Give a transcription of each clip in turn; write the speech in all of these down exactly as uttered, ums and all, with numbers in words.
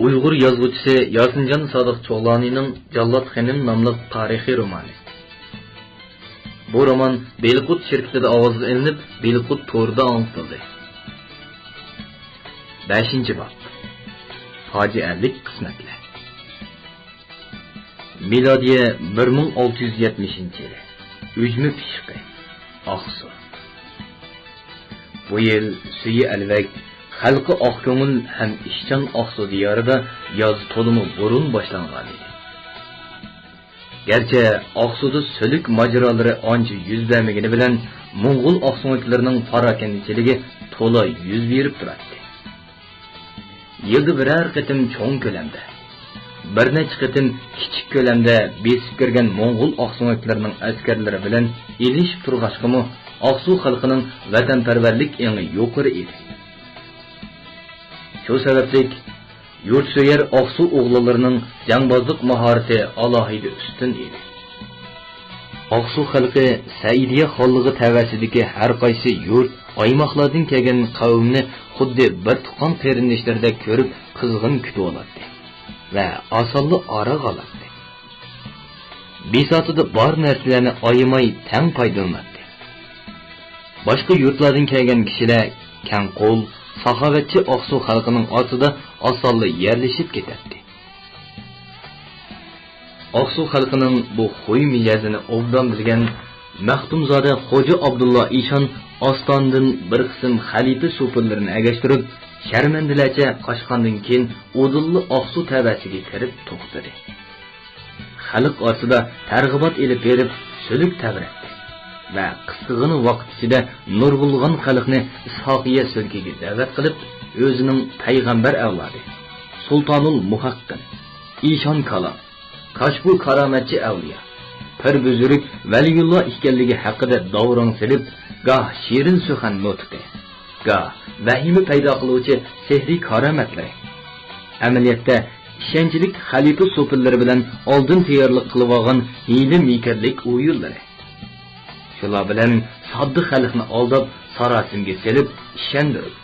ئۇيغۇر يازغۇچىسى ياسىنجان سادىق چوغلانىنىڭ جاللات خېنىم ناملىق تارىخىي رومانى. بۇ رومان بېلىققۇت شىركىتىدە ئاۋازغا ئېلىنىپ، بېلىققۇت تورىدا ئاڭلىتىلدى. بەشىنچى باب. پاجىئەلىك قىسمەتلەر. مىلادىيە بىر مىڭ ئالتە يۈز يەتمىشىنچى يىلى. ئۈجمە پىششىقى. ئاقسۇ. بۇ يىل سۈيى ئەلۋەك، خەلقى ئاق كۆڭۈل ھەم ئىشچان ئاقسۇ دىيارىدا ياز تولىمۇ بۇرۇن باشلانغانىدى. گەرچە ئاقسۇدا سۈلۈك ماجىرالىرى ئانچە يۈز بەرمىگىنى بىلەن، موڭغۇل ئاقسۆڭەكلىرىنىڭ پاراكەندىچىلىكى تولا يۈز بېرىپ تۇراتتى. يىلدا بىرەر قېتىم چوڭ كۆلەمدە، بىر نەچچە قېتىم كىچىك كۆلەمدە بېسىپ كىرگەن موڭغۇل ئاقسۆڭەكلىرىنىڭ ئەسكەرلىرى بىلەن ئېلىشىپ تۇرغاچقىمۇ، ئاقسۇ خەلقىنىڭ ۋەتەنپەرۋەرلىك ئېڭى يۇقىرى ئىدى. شۇ سەۋەبلىك، يۇرتسۆيەر ئاقسۇ ئوغلانلىرىنىڭ جەڭبازلىق ماھارىتى ئالاھىدە ئۈستۈن ئىدى. ئاقسۇ خەلقى سەئىدىيە خانلىقى تەۋەسىدىكى ھەر قايسى يۇرت، ئايماقلاردىن كەلگەن قەۋمنى خۇددى بىر تۇغقان قېرىنداشلىرىدەك كۆرۈپ، قىزغىن كۈتۈۋالاتتى ۋە ئاسانلا ئارىغا ئالاتتى. بىساتىدا بار نەرسىلەرنى ئايىماي تەڭ پايدىلىناتتى. باشقا يۇرتلاردىن كەلگەن كىشىلەر كەڭ قول، ساخاۋەتچى ئاقسۇ خەلقىنىڭ ئارىسىدا ئاسانلا يەرلىشىپ كېتەتتى. ئاقسۇ خەلقىنىڭ بۇ خۇي مىجەزىنى ئوبدان بىلگەن مەختۇمزادە خوجا ئابدۇللا ئىشان ئاستانىدىن بىر قىسىم خەلىپە سوپۇنلىرىنى ئەگەشتۈرۈپ، شەرمەندىلەرچە قاچقاندىن كېيىن، ئۇدۇللا ئاقسۇ تەۋەسىگە كىرىپ توختىدى. خەلق ئارىسىدا تەرغىبات ئېلىپ بېرىپ، سۈلۈك تەۋرەتتى ۋە قىسقىغىنە ۋاقىت ئىچىدە نۇرغۇنلىغان خەلقنى ئىسھاقىيە سۈلكىگە دەۋەت قىلىپ، ئۆزىنىڭ پەيغەمبەر ئەۋلادى، سۇلتانۇل مۇھەققىن، ئىشان كالان، كاشفۇ كارامەتچى ئەۋلىيا، پىر بۈزرۈك ۋەلىيۇللا ئىكەنلىكى ھەققىدە داۋراڭ سېلىپ، گاھ شېرىن سۈخەن نۇتقى، گاھ ۋەھىمە پەيدا قىلغۇچى سېھرىي كارامەتلىرى، ئەمەلىيەتتە ئىشەنچلىك خەلىپە سوپۇنلىرى بىلەن ئالدىن تەييارلىق قىلىۋالغان ھىيلە-مىكىرلىك ئويۇنلىرى، شۇلار بىلەن ساددا خەلقنى ئالداپ، ساراسىمىگە سېلىپ، ئىشەندۈرۈپ،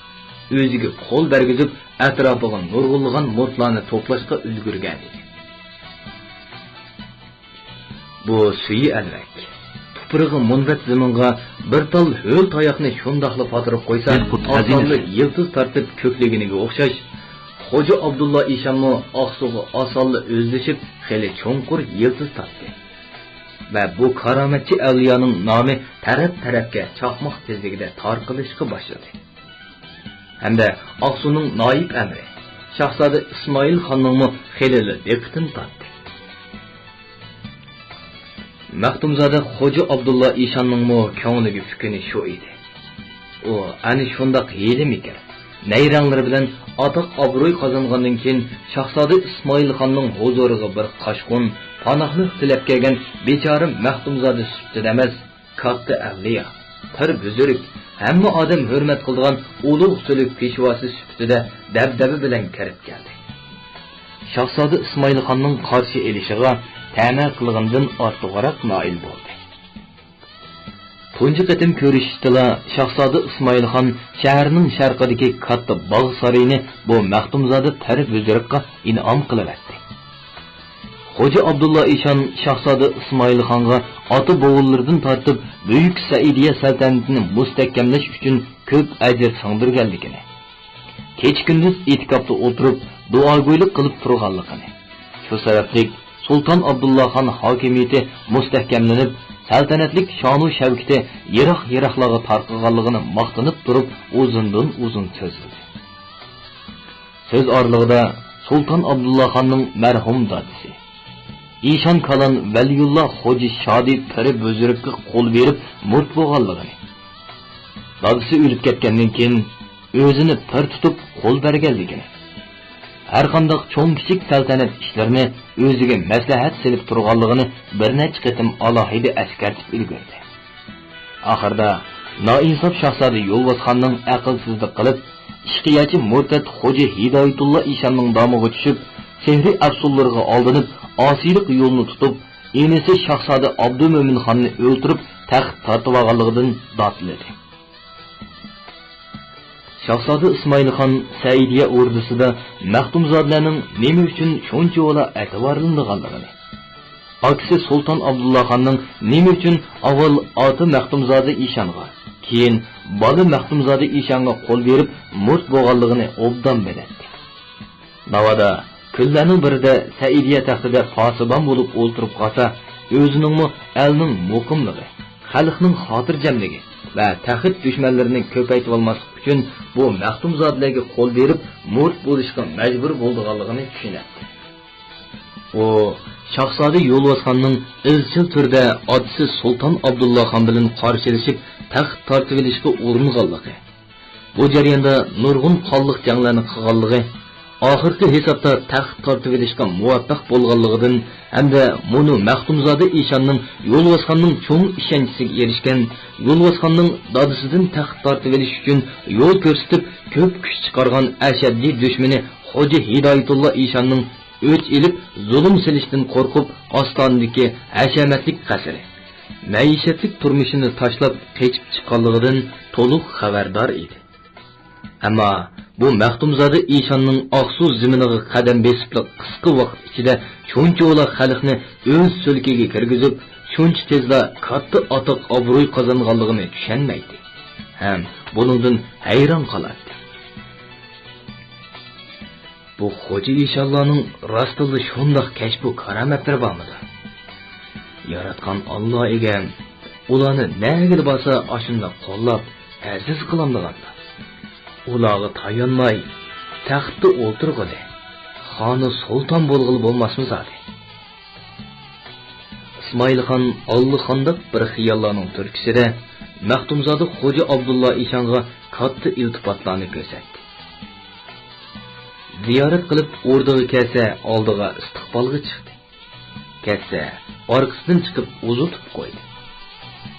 ئۆزىگە قول بەرگۈزۈپ، ئەتراپىغا نۇرغۇنلىغان مۇرىتلارنى توپلاشقا ئۈلگۈرگەنىدى. بۇ سۈيى ئەلۋەك، تۇپرىقى مۇنبەت زېمىنغا بىر تال ھۆل تاياقنى شۇنداقلا پاتۇرۇپ قويسا، ئاسانلا يىلتىز تارتىپ كۆكلىگىنىگە ئوخشاش، خوجا ئابدۇللا ئىشانمۇ ئاقسۇغا ئاسانلا ئۆزلىشىپ، خېلى چوڭقۇر يىلتىز تارتتى ۋە بۇ كارامەتچى ئەۋلىيانىڭ نامى تەرەپ-تەرەپكە چاقماق تېزلىكىدە تارقىلىشقا باشلىدى. ھەمدە ئاقسۇنىڭ نايىب ئەمىرى، شاھزادە ئىسمائىل خاننىڭمۇ خېلىلا دىققىتىنى تارتتى. مەختۇمزادە خوجا ئابدۇللا ئىشاننىڭمۇ كۆڭلىگە پۈككىنى شۇ ئىدى. ئۇ ئەنە شۇنداق ھىيلە-مىكىر، نەيرەڭلىرى بىلەن ئاتاق-ئابرۇي قازانغاندىن كېيىن، شاھزادە ئىسمائىل خاننىڭ ھۇزۇرىغا بىر قاچقۇن، پاناھلىق تىلەپ كەلگەن بىچارە مەختۇمزادە سۈپىتىدە ئەمەس، كاتتا ئەۋلىيا، پىر بۈزرۈك، ھەممە ئادەم ھۆرمەت قىلىدىغان ئۇلۇغ سۈلۈك پېشۋاسى سۈپىتىدە دەبدەبە بىلەن كىرىپ كەلدى. شاھزادە ئىسمائىل خاننىڭ قارشى ئېلىشىغا تەمە قىلغىنىدىن ئارتۇقراق نائىل بولدى. تۇنجى قېتىم كۆرۈشۈشتىلا، شاھزادە ئىسمائىل خان شەھەرنىڭ شەرقىدىكى كاتتا باغ سارىيىنى بۇ مەختۇمزادە پىر بۈزرۈكقا ئىنئام قىلىۋەتتى. خوجا ئابدۇللا ئىشان شاھزادە ئىسمائىل خانغا ئاتا-بوۋىلىرىدىن تارتىپ بۈيۈك سەئىدىيە سەلتەنىتىنى مۇستەھكەملەش ئۈچۈن كۆپ ئەجىر سىڭدۈرگەنلىكىنى، كېچە-كۈندۈز ئېتىكاپتا ئولتۇرۇپ دۇئاگويلۇق قىلىپ تۇرغانلىقىنى، شۇ سەۋەبلىك سۇلتان ئابدۇللا خان ھاكىمىيىتى مۇستەھكەملىنىپ، سەلتەنەتلىك شانۇ-شەۋكىتى يىراق-يىراقلارغا تارقىغانلىقىنى ماختىنىپ تۇرۇپ ئۇزۇندىن-ئۇزۇن سۆزلىدى. سۆز ئارىلىقىدا سۇلتان ئابدۇللا خاننىڭ مەرھۇم دادىسى، ئىشان كالان ۋەلىيۇللا خوجا شادى پىر بۈزرۈككە قول بېرىپ مۇرىت بولغانلىقىنى، دادىسى ئۆلۈپ كەتكەندىن كېيىن ئۆزىنى پىر تۇتۇپ قول بەرگەنلىكىنى، ھەرقانداق چوڭ-كىچىك سەلتەنەت ئىشلىرىنى ئۆزىگە مەسلىھەت سېلىپ تۇرغانلىقىنى بىر نەچچە قېتىم ئالاھىدە ئەسكەرتىپ ئۈلگۈردى. ئاخىرىدا نائىنساپ شاھزادە يولۋاسخاننىڭ ئەقىلسىزلىك قىلىپ، ئىشقىيەچى مۇرتەت خوجا ھىدايىتۇللا ئىشاننىڭ دامىغا چۈشۈپ، سېھرىي ئەپسۇنلىرىغا ئالدىنىپ، ئاسىيلىق يولىنى تۇتۇپ، ئىنىسى شاھزادە ئابدۇمۆمىن خاننى ئۆلتۈرۈپ، تەخت تارتىۋالغانلىقىدىن داتلىدى. شاھزادە ئىسمائىلخان سەئىدىيە ئوردىسىدا مەختۇمزادىلەرنىڭ نېمە ئۈچۈن شۇنچىۋالا ئەتىۋارلىنىدىغانلىقىنى، ئاكىسى سۇلتان ئابدۇللاخاننىڭ نېمە ئۈچۈن ئاۋۋال ئاتا مەختۇمزادە ئىشانغا، كېيىن بالا مەختۇمزادە ئىشانغا قول بېرىپ مۇرىت بولغانلىقىنى ئوبدان بىلەتتى. ناۋادا كۈنلەرنىڭ بىرىدە سەئىدىيە تەختىدە پاسىبان بولۇپ ئولتۇرۇپ قالسا، ئۆزىنىڭمۇ ئەلنىڭ مۇقىملىقى، خەلقنىڭ خاتىرجەملىكى ۋە تەخت دۈشمەنلىرىنى كۆپەيتىۋالماسلىق ئۈچۈن بۇ مەختۇمزادىلەرگە قول بېرىپ مۇرىت بولۇشقا مەجبۇر بولىدىغانلىقىنى چۈشىنەتتى. ئۇ شاھزادە يولۋاسخاننىڭ ئىزچىل تۈردە ئاتىسى سۇلتان ئابدۇللاخان بىلەن قارشىلىشىپ تەخت تارتىۋېلىشقا ئۇرۇنغانلىقى، بۇ جەرياندا نۇرغۇن قانلىق جەڭلەرنى قىلغانلىقى، ئاخىرقى ھېسابتا تەخت تارتىۋېلىشقا مۇۋەپپەق بولغانلىقىدىن ھەمدە مۇنۇ مەختۇمزادە ئىشاننىڭ يولۋاسخاننىڭ چوڭ ئىشەنچىسىگە ئېرىشكەن، يولۋاسخاننىڭ دادىسىدىن تەخت تارتىۋېلىش ئۈچۈن يول كۆرسىتىپ كۆپ كۈچ چىقارغان ئەشەددىي دۈشمىنى خوجا ھىدايەتۇللا ئىشاننىڭ ئۆچ ئېلىپ زۇلۇم سېلىشتىن قورقۇپ، ئاستانىدىكى ھەشەمەتلىك قەسرى، مەئىشەتلىك تۇرمۇشىنى تاشلاپ قېچىپ چىققانلىقىدىن تولۇق خەۋەردار ئىدى. ئەمما بۇ مەختۇمزادە ئىشاننىڭ ئاقسۇ زېمىنىغا قەدەم بېسىپلا قىسقا ۋاقىت ئىچىدە شۇنچىۋالا خەلقنى ئۆز سۆلكىگە كىرگۈزۈپ، شۇنچە تېزلا كاتتا ئاتاق-ئابرۇي قازانغانلىقىنى چۈشەنمەيتتى ھەم بۇنىڭدىن ھەيران قالاتتى. بۇ خوجا ئىشانلارنىڭ راستتىنلا شۇنداق كەشپۇ كارامەتلىرى بارمىدۇ؟ ياراتقان ئاللا ئىگەم ئۇلارنى نەگىلا بارسا ئاشۇنداق قوللاپ، ئەزىز قىلامدىغاندۇ؟ ئۇلارغا تايانماي، تەختتە ئولتۇرغىلى، خانۇ سۇلتان بولغىلى بولماسمۇ زادى؟ ئىسمائىلخان ئاللىقانداق بىر خىياللارنىڭ تۈرتكىسىدە مەختۇمزادە خوجا ئابدۇللا ئىشانغا كاتتا ئىلتىپاتلارنى كۆرسەتتى. زىيارەت قىلىپ ئوردىغا كەلسە، ئالدىغا ئىستىقبالغا چىقتى. كەتسە، ئارقىسىدىن چىقىپ ئۇزىتىپ قويدى.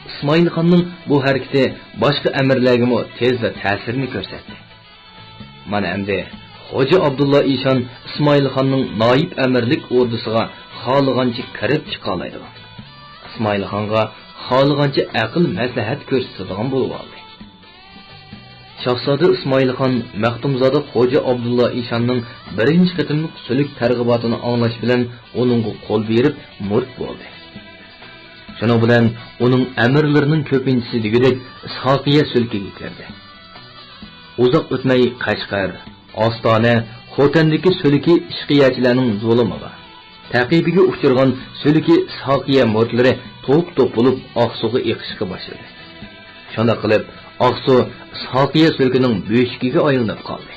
ئىسمائىلخاننىڭ بۇ ھەرىكىتى باشقا ئەمىرلەرگىمۇ تېزلا تەسىرىنى كۆرسەتتى. مانا ئەمدى خوجا ئابدۇللا ئىشان ئىسمائىلخاننىڭ نايىپ ئەمىرلىك ئوردىسىغا خالىغانچە كىرىپ چىقالايدىغان، ئىسمائىلخانغا خالىغانچە ئەقىل مەسلىھەت كۆرسىتىدىغان بولۇۋالدى. شاھزادە ئىسمائىلخان مەختۇمزادە خوجا ئابدۇللا ئىشاننىڭ بىرىنچى قېتىملىق سۈلۈك تەرغىباتىنى ئاڭلاش بىلەن ئۇنىڭغا قول بېرىپ مۇرىت بولدى. شۇنىڭ بىلەن ئۇنىڭ ئەمىرلىرىنىڭ كۆپىنچىسى دېگۈدەك ئىسھاقىيە سۈلكىگە كىردى. ئۇزاق ئۆتمەي قەشقەر، ئاستانە، خوتەندىكى سۈلكى ئىشقىيەچىلەرنىڭ زۇلۇمىغا، تەقىبىگە ئۇچرىغان سۈلكى ئىسھاقىيە مۇرىتلىرى توپ-توپ بولۇپ ئاقسۇغا ئېقىشقا باشلىدى. شۇنداق قىلىپ، ئاقسۇ ئىسھاقىيە سۈلكىنىڭ بۆشۈكىگە ئايلىنىپ قالدى.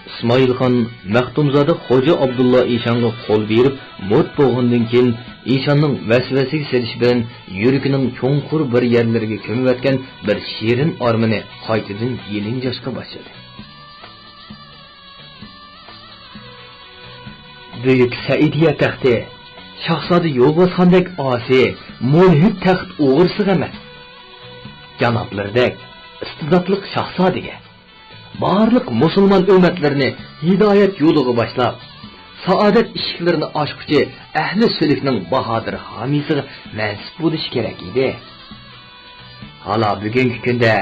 ئىسمائىلخان مەختۇمزادە خوجا ئابدۇللا ئىشانغا قول بېرىپ مۇرىت بولغاندىن كېيىن، ئىشاننىڭ ۋەسۋەسىگە سېلىشى بىلەن يۈرىكىنىڭ چوڭقۇر بىر يەرلىرىگە كۆمۈۋەتكەن بىر شېرىن ئارمىنى قايتىدىن يېلىنجاشقا باشلىدى. بۈيۈك سەئىدىيە تەختى شاھزادە يولۋاسخاندەك ئاسىي، مۇلھىد تەخت ئوغرىسىغا ئەمەس، جانابلىرىدەك ئىستىداتلىق شاھزادىگە، بارلىق مۇسۇلمان ئۈممەتلىرىنى ھىدايەت يولىغا باشلاپ، سائادەت ئىشىكلىرىنى ئاچقۇچى ئەھلى سۈلۈكنىڭ باھادىر ھامىيسىغا مەنسۇپ بولۇشى كېرەك ئىدى. ھالا بۈگۈنكى كۈندە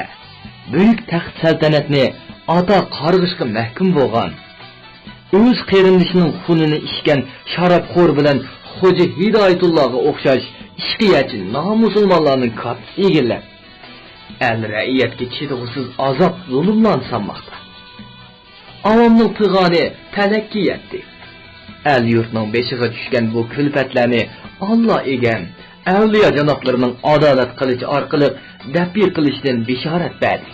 بۈيۈك تەخت سەلتەنەتنى ئاتا قارغىشقا مەھكۇم بولغان، ئۆز قېرىندىشىنىڭ خۇنىنى ئىچكەن شارابخور بىلەن خوجا ھىدايەتۇللاغا ئوخشاش ئىشقىيەچى نامۇسۇلمانلارنىڭ كاتتىسى ئىگىلەپ، ئەل رەئىيەتكە چىدىغۇسىز ئازاب زۇلۇملارنى سالماقتا. ئاۋامنىڭ پىغانى پەلەككە يەتتى. ئەل-يۇرتنىڭ بېشىغا چۈشكەن بۇ كۈلپەتلەرنى ئاللا ئىگەم، ئەۋلىيا جانابلىرىنىڭ ئادالەت قىلىچى ئارقىلىق دەپئى قىلىشتىن بېشارەت بەردى.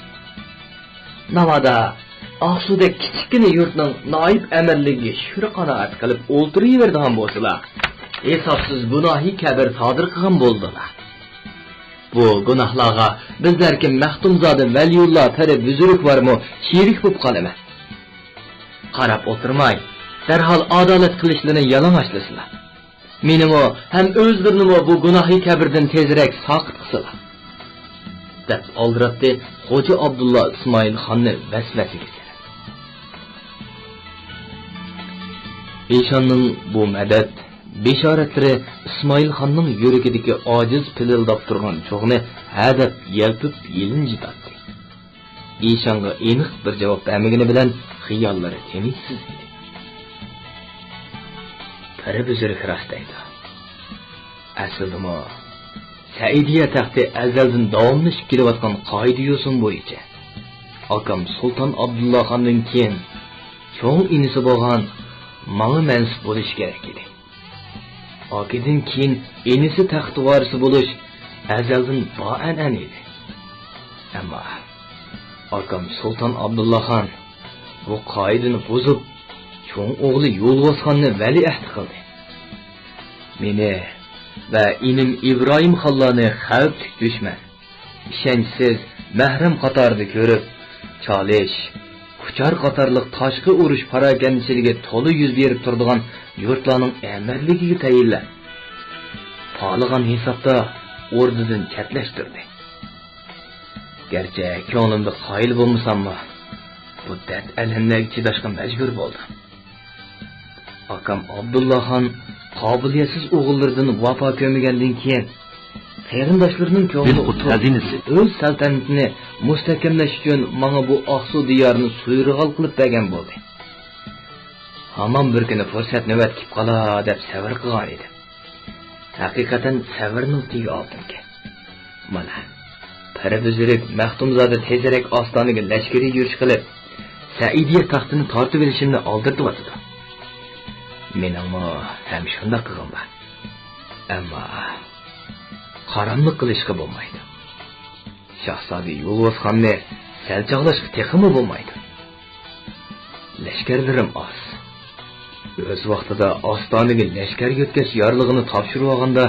ناۋادا ئاقسۇدەك كىچىككىنە يۇرتنىڭ نايىپ ئەمىرلىكىگە شۈكرى قانائەت قىلىپ ئولتۇرۇۋېرىدىغان بولسىلا، ھېسابسىز گۇناھى كەبىر سادىر قىلغان بولىدىلا. بۇ گۇناھلارغا بىزلەركى مەختۇمزادە ۋەلىيۇللا پىرى بۈزرۈكۋارمۇ شېرىك بولۇپ قالىمىز. قاراپ ئولتۇرماي، دەرھال ئادالەت قىلىشلىرىنى يالىڭاچلىسىلا. مېنىمۇ ھەم ئۆزلىرىنىمۇ بۇ گۇناھى كەبىردىن تېزرەك ساقىت قىلسىلا، دەپ ئالدىراتتى خوجا ئابدۇللا ئىسمائىل خاننى ۋەسۋەسىگە سېلىپ. ئىشاننىڭ بۇ مەدەت بېشارەتلىرى ئىسمائىل خاننىڭ يۈرىكىدىكى ئاجىز پىلىلداپ تۇرغان چوغنى ھەدەپ يەلپۈپ يېلىنجىتاتتى. ئىشانغا ئېنىق بىر جاۋاب بەرمىگىنى بىلەن خىياللىرى تىنچسىز ئىدى. پىرى بۈزرۈك راست دەيدۇ. ئەسلىدىمۇ، سەئىدىيە تەختى ئەزەلدىن داۋاملىشىپ كېلىۋاتقان قائىدە-يوسۇن بويىچە، ئاكام سۇلتان ئابدۇللاخاندىن كېيىن چوڭ ئىنىسى بولغان ماڭا مەنسۇپ بولۇشى كېرەك ئىدى. ئاكىدىن كېيىن ئىنىسى تەخت ۋارىسى بولۇش ئەزەلدىن بار ئەنئەنە ئىدى. ئەمما ئاكام سۇلتان ئابدۇللاخان بۇ قائىدىنى بۇزۇپ، چوڭ ئوغلى يولۋاسخاننى ۋەلىئەھدى قىلدى. مېنى ۋە ئىنىم ئىبراھىم خانلارنى خەۋپلىك دۈشمەن، ئىشەنچسىز مەھرەم قاتارىدا كۆرۈپ، چالىش، كۇچار قاتارلىق تاشقى ئۇرۇش پاراكەندىچىلىكى تولا يۈز بېرىپ تۇرىدىغان يۇرتلارنىڭ ئەمىرلىكىگە تەيىنلەپ، خالىغان ھېسابتا ئوردىدىن چەتلەشتۈردى. گەرچە كۆڭلۈمدە قايىل بولمىساممۇ، بۇ دەرد-ئەلەملەرگە چىداشقا مەجبۇر بولدۇم. ئاكام ئابدۇللاخان قابىلىيەتسىز ئوغۇللىرىدىن ۋاپا كۆرمىگەندىن كېيىن، قېرىنداشلىرىنىڭ كۆڭلىنى بىلقۇت خەزىنىسى ئۆز سەلتەنىتىنى مۇستەھكەملەش ئۈچۈن ماڭا بۇ ئاقسۇ دىيارىنى سۇيرۇغال قىلىپ بەرگەن بولدى. ھامان بىر كۈنى پۇرسەت نۆۋەت كېلىپ قالا دەپ سەۋر قىلغان ئىدىم. ھەقىقەتەن سەۋرنىڭ تېگى ئالتۇنكەن. مانا، پىرى بۈزرۈك مەختۇمزادە تېزرەك ئاستانىگە لەشكىرىي يۈرۈش قىلىپ، سەئىدىيە تەختىنى تارتىۋېلىشىمنى ئالدىرىتىۋاتىدۇ. مېنىڭمۇ ھەم شۇنداق قىلغۇم بار. ئەمما قاراملىق قىلىشقا بولمايدۇ. شاھزادە يولۋاسخاننى سەل چاغلاشقا تېخىمۇ بولمايدۇ. لەشكەرلىرىم ئاز. ئۆز ۋاقتىدا ئاستانىگە لەشكەر يۆتكەش يارلىقىنى تاپشۇرۇۋالغاندا،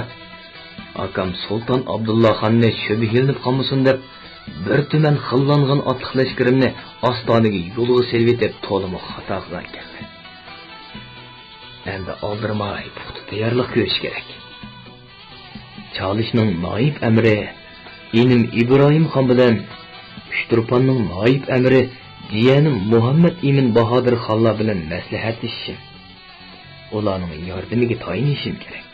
ئاكام سۇلتان ئابدۇللاخاننى شۈبھىلىنىپ قالمىسۇن دەپ، بىر تۈمەن خىللانغان ئاتلىق لەشكىرىمنى ئاستانىگە يولغا سېلىۋېتىپ، تولىمۇ خاتا قىلغانىكەنمەن. ئەمدى ئالدىرىماي پۇختا تەييارلىق كۆرۈش كېرەك. چالىشنىڭ نائىب ئەمىرى ئىنىم ئىبراھىم خان بىلەن ئۇچتۇرپاننىڭ نائىب ئەمىرى جىيەنىم مۇھەممەد ئىمىن باھادىر خانلار بىلەن مەسلىھەتلىشىشىم، ئۇلارنىڭ ياردىمىگە تايىنىشىم كېرەك.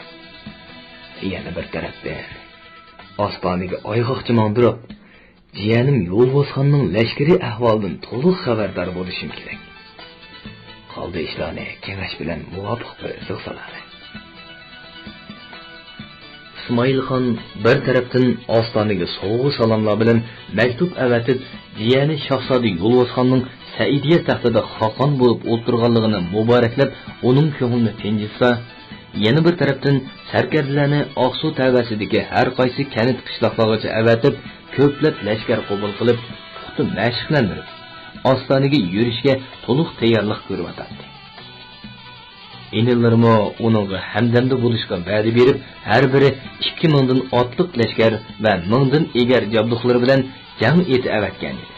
يەنە بىر تەرەپتىن، ئاستانىگە ئايغاقچى ماڭدۇرۇپ، جىيەنىم يولۋاسخاننىڭ لەشكىرىي ئەھۋالىدىن تولۇق خەۋەردار بولۇشۇم كېرەك. قالدى ئىشلارنى كېڭەش بىلەن مۇۋاپىق بىر ئىزىغا سالايلى. ئىسمائىل خان بىر تەرەپتىن ئاستانىگە سوۋغا-سالاملار بىلەن مەكتۇپ ئەۋەتىپ، جىيەنى شاھزادە يولۋاسخاننىڭ سەئىدىيە تەختىدە خاقان بولۇپ ئولتۇرغانلىقىنى مۇبارەكلەپ، ئۇنىڭ كۆڭلىنى تىنجىتسا، يەنە بىر تەرەپتىن سەركەردىلەرنى ئاقسۇ تەۋەسىدىكى ھەر قايسى كەنت-قىشلاقلارغىچە ئەۋەتىپ، كۆپلەپ لەشكەر قوبۇل قىلىپ، پۇختا مەشىقلەندۈرۈپ، ئاستانىگە يۈرۈشكە تولۇق تەييارلىق كۆرۈۋاتاتتى. ئىنىلىرىمۇ ئۇنىڭغا ھەمدەمدە بولۇشقا ۋەدە بېرىپ، ھەر بىرى ئىككى مىڭدىن ئاتلىق لەشكەر ۋە مىڭدىن ئېگەر جابدۇقلىرى بىلەن جەڭ ئېتى ئەۋەتكەن ئىدى.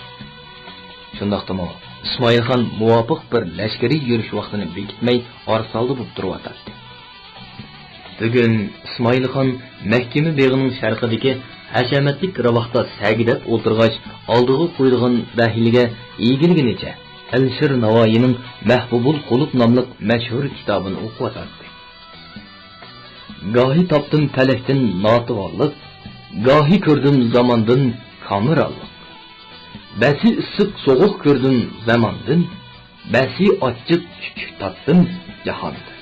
شۇنداقتىمۇ ئىسمائىل خان مۇۋاپىق بىر لەشكىرىي يۈرۈش ۋاقتىنى بېكىتمەي، ئارىسالدى بولۇپ تۇرۇۋاتاتتى. بۈگۈن ئىسمائىل خان مەھكىمە بېغىنىڭ شەرقىدىكى ھەشەمەتلىك راۋاقتا سەگىدەپ ئولتۇرغاچ، ئالدىغا قويۇلغان رەھىلىگە ئېگىلگىنىچە، ئەلىشىر ناۋايىنىڭ مەھبۇبۇل قۇلۇپ ناملىق مەشھۇر كىتابىنى ئوقۇۋاتاتتى. گاھى تاپتىم پەلەكتىن ناتىۋانلىق، گاھى كۆردۈم زاماندىن كامېرانلىق. بەسى ئىسسىق سوغۇق كۆردۈم زاماندىن، بەسى ئاچچىق چۈچۈك تاتتىم جاھاندىن.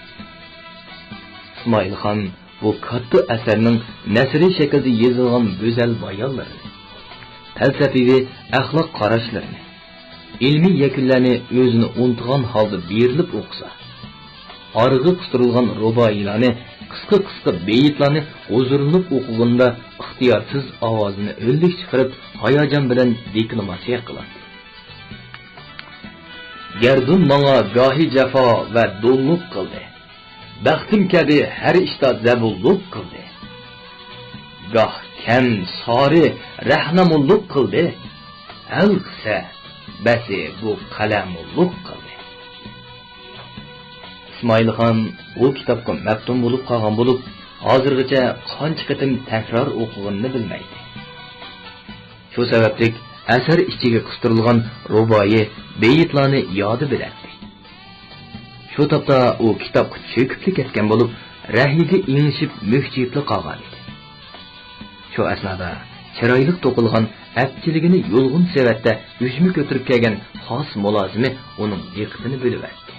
ئىسمائىل خان بۇ كاتتا ئەسەرنىڭ نەسرىي شەكىلدە يېزىلغان گۈزەل بايانلىرىنى، پەلسەپىۋى ئەخلاق قاراشلىرىنى، ئىلمىي يەكۈنلەرنى ئۆزىنى ئۇنتۇغان ھالدا بېرىلىپ ئوقۇسا، ئارىغا قىستۇرۇلغان رۇبائىيلارنى، قىسقا-قىسقا بېيىتلارنى ھۇزۇرلىنىپ ئوقۇغىنىدا ئىختىيارسىز ئاۋازىنى ھۆللۈك چىقىرىپ، ھاياجان بىلەن دېكلاماتسىيە قىلاتتى. گەردۇن ماڭا گاھى جاپا ۋە دوللۇق قىلدى. بەختىم كەبى ھەر ئىشتا زەبۇنلۇق قىلدى. گاھ كەم سارى رەھنامۇللۇق قىلدى. ھەل قىسە بەسى بۇ قەلەمۇللۇق قىلدى. ئىسمائىل خان بۇ كىتابقا مەپتۇن بولۇپ قالغان بولۇپ، ھازىرغىچە قانچە قېتىم تەكرار ئوقۇغىنىنى بىلمەيتتى. شۇ سەۋەبلىك ئەسەر ئىچىگە قىستۇرۇلغان رۇبائىي بېيىتلارنى يادى بىلەتتى. شۇ تاپتا ئۇ كىتابقا چۆكۈپلا كەتكەن بولۇپ، رەھلىگە ئېڭىشىپ مۈكچىيىپلا قالغانىدى. شۇ ئەسنادا چىرايلىق توقۇلغان ئەپچىلىكىنى يۇلغۇن سېۋەتتە ئۈجمە كۆتۈرۈپ كەلگەن خاس مۇلازىمى ئۇنىڭ دىققىتىنى بۆلۈۋەتتى.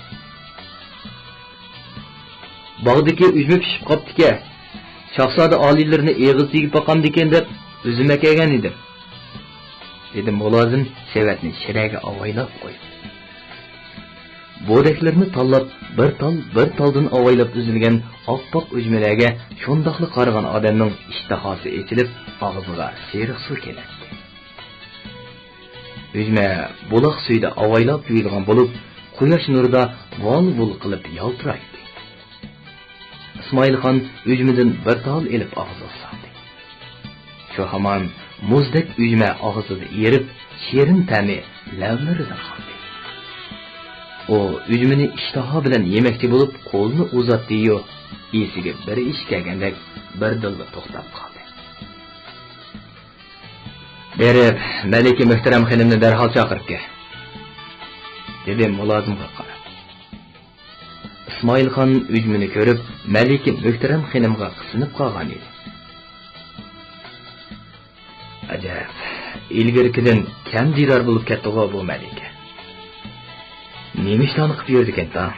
«باغدىكى ئۈجمە پىشىپ قاپتىكەن، شاھزادە ئالىيلىرىنى ئېغىز تېگىپ باقامدىكىن دەپ ئۈزۈم ئەكەلگەن ئىدىم»، دېدى مۇلازىم سېۋەتنى شىرەگە ئاۋايلاپ قويۇپ. بودەكلىرىنى تاللاپ، بىر تال، بىر تالدىن ئاۋايلاپ ئۈزۈلگەن ئاپئاق ئۈجمىلەرگە شۇنداقلا قارىغان ئادەمنىڭ ئىشتىھاسى ئېچىلىپ، ئاغزىغا سېرىق سۇ كېلەتتى. ئۈجمە بۇلاق سۈيىدە ئاۋايلاپ يۇيۇلغان بولۇپ، قۇياش نۇرىدا ۋال-ۋۇل قىلىپ يالتىرايتتى. ئىسمائىلخان ئۈجمىدىن بىر تال ئېلىپ ئاغزىغا سالدى. شۇ ھامان مۇزدەك ئۈجمە ئاغزىدا ئېرىپ، شېرىن تەمى لەۋلىرىدە قالدى. ئۇ ئۈجمىنى ئىشتىها بىلەن يېمەكچى بولۇپ قولىنى ئۇزاتتى-يۇ، ئېسىگە بىر ئىش كەلگەندەك بىردىنلا توختاپ قالدى. «بېرىپ، مەلىكە مۆھتەرەم خېنىمنى دەرھال چاقىرىپ كەل»، دېدى مۇلازىمغا قاراپ. ئىسمائىلخان ئۈجمىنى كۆرۈپ، مەلىكە مۆھتەرەم خېنىمغا قىستىنىپ قالغان ئىدى. ئەجەب، ئىلگىرىكىدىن كەم دىدار بولۇپ كەتتىغۇ بۇ مەلىكە. نېمە ئىشلارنى قىلىپ يۈرىدىكىن تاڭ؟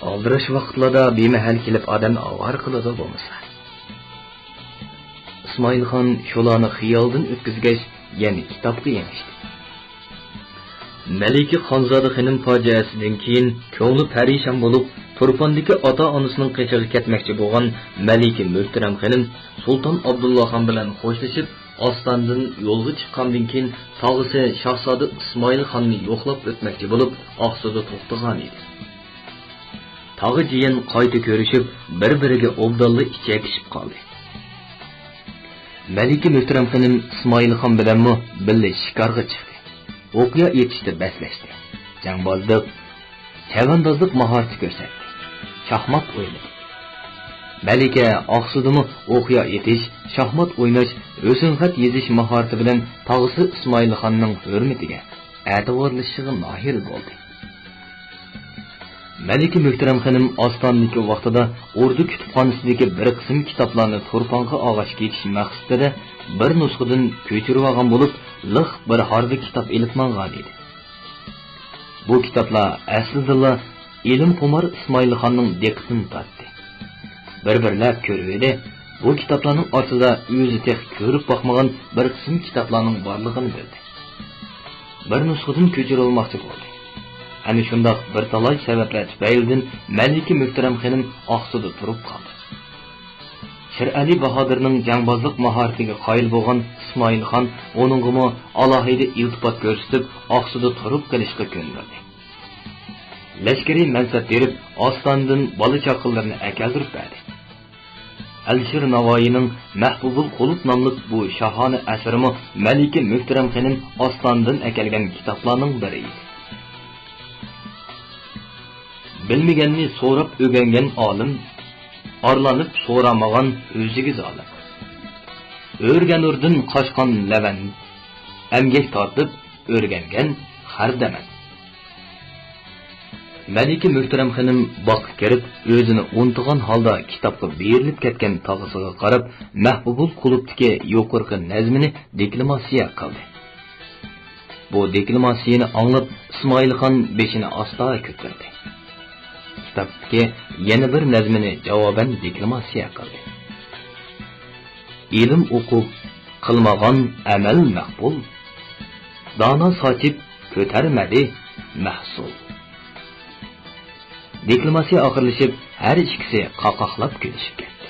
ئالدىراش ۋاقىتلاردا بىمەھەل كېلىپ ئادەمنى ئاۋارە قىلىدۇ بولمىسا. ئىسمائىلخان شۇلارنى خىيالىدىن ئۆتكۈزگەچ، يەنە كىتابقا يېڭىشتى. مەلىكە خانزادە خېنىم پاجىئەسىدىن كېيىن كۆڭلى پەرىشان بولۇپ، تۇرپاندىكى ئاتا-ئانىسىنىڭ قېشىغا كەتمەكچى بولغان مەلىكە مۆھتەرەم خېنىم سۇلتان ئابدۇللاخان بىلەن خوشلىشىپ، ئاستاندىن يولغا چىققاندىن كېيىن، تاغىسى شاھزادە ئىسمائىل خاننى يوقلاپ ئۆتمەكچى بولۇپ، ئاقسۇدا توختىغان ئىدى. تاغا جىيەن قايتا كۆرۈشۈپ، بىر-بىرىگە ئوبدانلا ئىچەكىشىپ قالدى. مەلىكە مۆھتەرەم خېنىم ئىسمائىل خان بىلەنمۇ بىللە شىكارغا چىقتى. ئوقيا ئېتىشتا بەسلەشتى. جەڭبازلىق، چەۋەندازلىق ماھارىتى كۆرسەتتى. شاھمات ئوينىدى. مەلىكە ئاقسۇدىمۇ ئوقيا ئېتىش، شاھمات ئويناش، رەسىمخەت يېزىش ماھارىتى بىلەن تاغىسى ئىسمائىل خاننىڭ ھۆرمىتىگە، ئەتىۋارلىشىشىغا نائىل بولدى. مەلىكە مۆھتەرەم خېنىم ئاستاندىكى ۋاقتىدا ئوردا كۇتۇپخانىسىدىكى بىر قىسىم كىتابلارنى تۇرپانغا ئالغاچ كېتىش مەقسىتىدە بىر نۇسخىدىن كۆچۈرۈۋالغان بولۇپ، لىق بىر ھارۋا كىتاب ئېلىپ ماڭغان ئىدى. بۇ كىتابلار ئەسلىدىنلا ئىلىمخۇمار ئىسمائىل خاننىڭ دىققىتىنى تارتتى. بىر-بىرلەپ كۆرۈۋىدى، بۇ كىتابلارنىڭ ئارىسىدا ئۆزى تېخى كۆرۈپ باقمىغان بىر قىسىم كىتابلارنىڭ بارلىقىنى بىلدى. بىر نۇسخىدىن كۆچۈرۈۋالماقچى بولدى. ئەنە شۇنداق بىر تالاي سەۋەبلەر تۈپەيلىدىن مەلىكە مۆھتەرەم خېنىم ئاقسۇدا تۇرۇپ قالدى. شىرئەلى باھادىرنىڭ جەڭبازلىق ماھارىتىگە قايىل بولغان ئىسمائىل خان ئۇنىڭغىمۇ ئالاھىدە ئىلتىپات كۆرسىتىپ، ئاقسۇدا تۇرۇپ قېلىشقا كۆندۈردى. لەشكىرىي مەنسەپ بېرىپ، ئاستاندىن بالا-چاقىلىرىنى ئەكەلدۈرۈپ بەردى. ئەلىشىر ناۋايىنىڭ مەھبۇبۇل قۇلۇپ ناملىق بۇ شاھانە ئەسىرىمۇ مەلىكە مۆھتەرەم خېنىم ئاستاندىن ئەكەلگەن كىتابلارنىڭ بىرى ئىدى. بىلمىگەننى سوراپ ئۆگەنگەن ئالىم، ئارىلىنىپ سورىمىغان ئۆزىگە زالىم. ئۆرگەنۇردىن قاچقان لەۋەن، ئەمگەك تارتىپ ئۆرگەنگەن خەردەمەن. مەلىكە مۆھتەرەم خېنىم باغقا كىرىپ، ئۆزىنى ئۇنتۇغان ھالدا كىتابقا بېرىلىپ كەتكەن تاغىسىغا قاراپ، مەھبۇبۇل قۇلۇپتىكى يۇقىرىقى نەزمىنى دېكلاماتسىيە قىلدى. بۇ دېكلاماتسىيىنى ئاڭلاپ، ئىسمائىل خان بېشىنى ئاستا كۆتۈردى. كىتابتىكى يەنە بىر نەزمىنى جاۋابەن دېكلاماتسىيە قىلدى. ئىلىم ئوقۇپ، قىلمىغان ئەمەل مەقبۇل، دانا ساچىپ كۆتەرمىدى مەھسۇل. دېكلاماتسىيە ئاخىرلىشىپ، ھەر ئىككىسى قاقاقلاپ كۈلۈشۈپ كەتتى.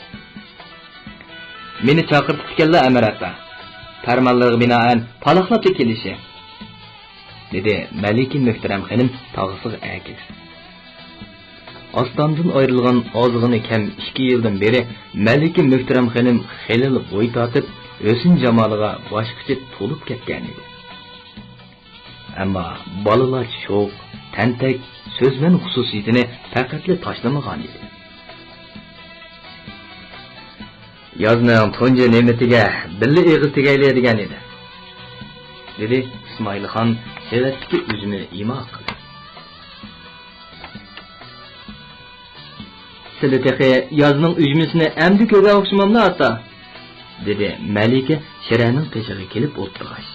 مېنى چاقىرتىپتىكەنلا ئەمىر ئاكا. پەرمانلىرىغا بىنائەن پالاقلاپلا كېلىشى، دېدى مەلىكە مۆھتەرەم خېنىم تاغىسىغا ئەگىشىپ. ئاستاندىن ئايرىلغان ئازغىنە كەم ئىككى يىلدىن بېرى مەلىكە مۆھتەرەم خېنىم خېلىلا بوي تارتىپ، ھۆسن-جامالىغا باشقىچە تولۇپ كەتكەنىدى. ئەمما بالىلارچە شوخ، تەنتەك، سۆزمەن خۇسۇسىيىتىنى پەقەتلا تاشلىمىغانىدى. يازنىڭ تۇنجى نۆۋىتىگە بىللە ئېغىز تېگەيلى دېگەن ئىدى، دېدى ئىسمائىل خان سېۋەتتىكى ئۈزۈمنى ئىما قىلىپ. سىلى تېخى يازنىڭ ئۈجمىسىنى ئەمدى كۆرگەن ئوخشىماملا، ئاتا؟ دېدى مەلىكە شىرەنىڭ قېشىغا كېلىپ ئولتۇرغاچ.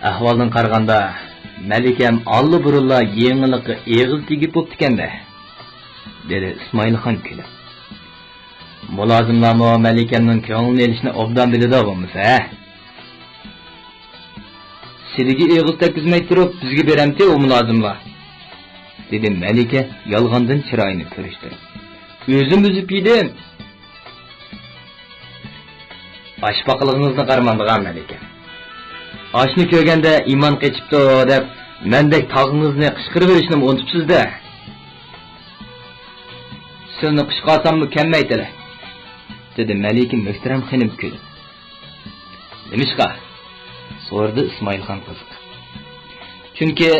ئەھۋالدىن قارىغاندا، مەلىكەم ئاللىبۇرۇنلا يېڭىلىققا ئېغىز تېگىپ بوپتىكەن-دە، دېدى ئىسمائىلخان كۈلۈپ. مۇلازىملارمۇ مەلىكەمنىڭ كۆڭلىنى ئېلىشنى ئوبدان بىلىدۇ بولمىسا، ھە؟ سىلىگە ئېغىز تەگكۈزمەي تۇرۇپ، بىزگە بېرەمتى ئۇ مۇلازىملار؟ دېدى مەلىكە يالغاندىن چىرايىنى پۈرۈشتۈرۈپ. ئۆزۈم ئۈزۈپ يېدىم. ئاش باقىلىقىڭىزنى قارىمامدىغان مەلىكە. ئاشنى كۆرگەندە ئىمان قېچىپتۇ دەپ، مەندەك تاغىڭىزنى قىچقۇرۇۋېلىشنىمۇ ئۇنتۇپسىز-دە. سىلنى قىچقارساممۇ كەممەيتتىلە، دېدى مەلىكە مۆھتەرەم خېنىم كۈلۈپ. نېمىشقا؟ سورىدى ئىسمائىلخان قىزىقىپ. چۈنكى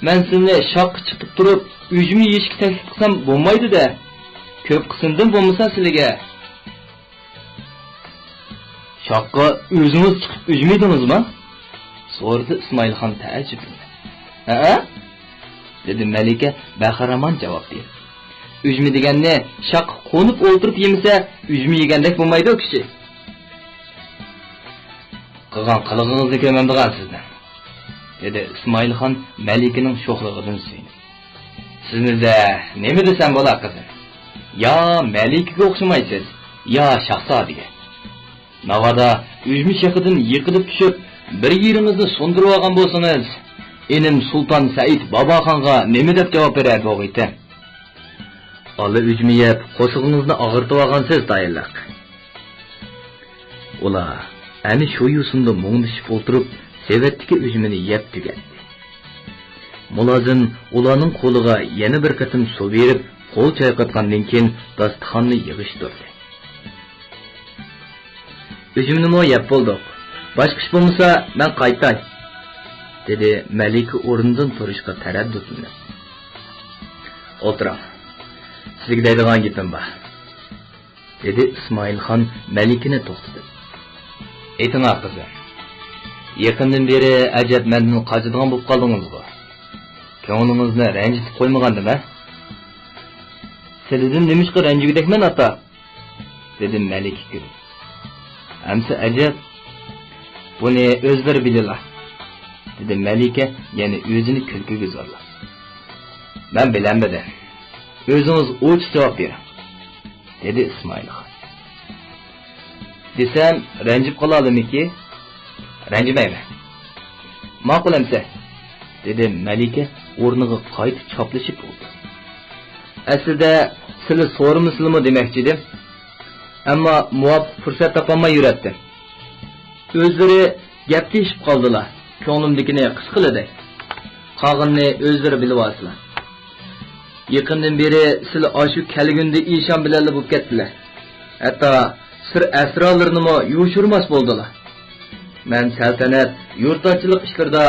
مەن سىلنى شاخقا چىقىپ تۇرۇپ، ئۈجمە يېيىشكە تەكلىپ قىلسام بولمايدۇ-دە. كۆپ قىلسۇندىن بولمىسا سىلىگە. شاخقا ئۆزىڭىز چىقىپ ئۈجمە يېدىڭىزمۇ؟ سورىدى ئىسمائىلخان تەئەججۈپلىنىپ. ھەئە، دېدى مەلىكە بەخىرامان جاۋاب بېرىپ. ئۈجمە دېگەننى شاخقا قونۇپ ئولتۇرۇپ يېمىسە، ئۈجمە يېگەندەك بولمايدۇ كىشى. قىلغان قىلىقىڭىزنى كۆرمەمدىغان سىزنى، دېدى ئىسمائىلخان مەلىكىنىڭ شوخلۇقىدىن سۆيۈنۈپ. سىزنى-دە نېمە دېسەم بولا، قىزىم؟ يا مەلىكىگە ئوخشىمايسىز، يا شاھزادىگە. ناۋادا ئۈجمە شېخىدىن يىقىلىپ چۈشۈپ، بىر يېرىڭىزنى سۇندۇرۇۋالغان بولسىڭىز، ئىنىم سۇلتان سەئىد باباخانغا نېمە دەپ جاۋاب بېرەر بۇ قېتىم؟ ئالا ئۈجمە يەپ، قورسىقىڭىزنى ئاغرىتىۋالغانسىز تايىنلىق. ئۇلار ئەنە شۇ يوسۇندا مۇڭدىشىپ ئولتۇرۇپ، سېۋەتتىكى ئۈجمىنى يەپ تۈگەتتى. مۇلازىم ئۇلارنىڭ قولىغا يەنە بىر قېتىم سۇ بېرىپ، قول چايقاتقاندىن كېيىن، داستىخاننى يىغىشتۇردى. ئۈجمىنىمۇ يەپ بولدۇق. باشقا ئىش بولمىسا، مەن قايتاي، دېدى مەلىكە ئورنىدىن تۇرۇشقا تەرەددۇتلىنىپ. ئولتۇرۇڭ. سىزگە دەيدىغان گېپىم بار، دېدى ئىسمائىلخان مەلىكىنى توختىتىپ. ئېيتىڭا، قىزىم. يېقىندىن بېرى ئەجەب مەندىن قاچىدىغان بولۇپ قالدىڭىزغۇ؟ كۆڭلىڭىزنى رەنجىتىپ قويمىغاندىم، ھە؟ سىلىدىن نېمىشقا رەنجىگۈدەكمەن، ئاتا؟ دېدى مەلىكە كۈلۈپ. ئەمسە ئەجەب، بۇنى ئۆزلىرى بىلىلا، دېدى مەلىكە يەنە ئۆزىنى كۈلكىگە زورلاپ. مەن بىلەلمىدىم. ئۆزىڭىز ئوچۇق جاۋاب بېرىڭ، دېدى ئىسمائىلخان. دېسەم، رەنجىپ قالالىمىكى؟ رەنجىمەيمەن. ماقۇل ئەمسە، دېدى مەلىكە ئورنىغا قايتا چاپلىشىپ ئولتۇرۇپ. ئەسلىدە سىلى سورىمىسىلىمۇ دېمەكچىدىم. ئەمما مۇۋاپىق پۇرسەت تاپالماي يۈرەتتىم. ئۆزلىرى گەپ تېشىپ قالدىلا، كۆڭلۈمدىكىنى قىسقىلا دەي. قالغىنىنى ئۆزلىرى بىلىۋالسىلا. يېقىندىن بېرى سىلى ئاشۇ كەلگۈندە ئىشان بىلەنلا بولۇپ كەتتىلە. ھەتتا سىر ئەسرارلىرىنىمۇ يوشۇرماس بولدىلا. مەن سەلتەنەت، يۇرتداشچىلىق ئىشلىرىدا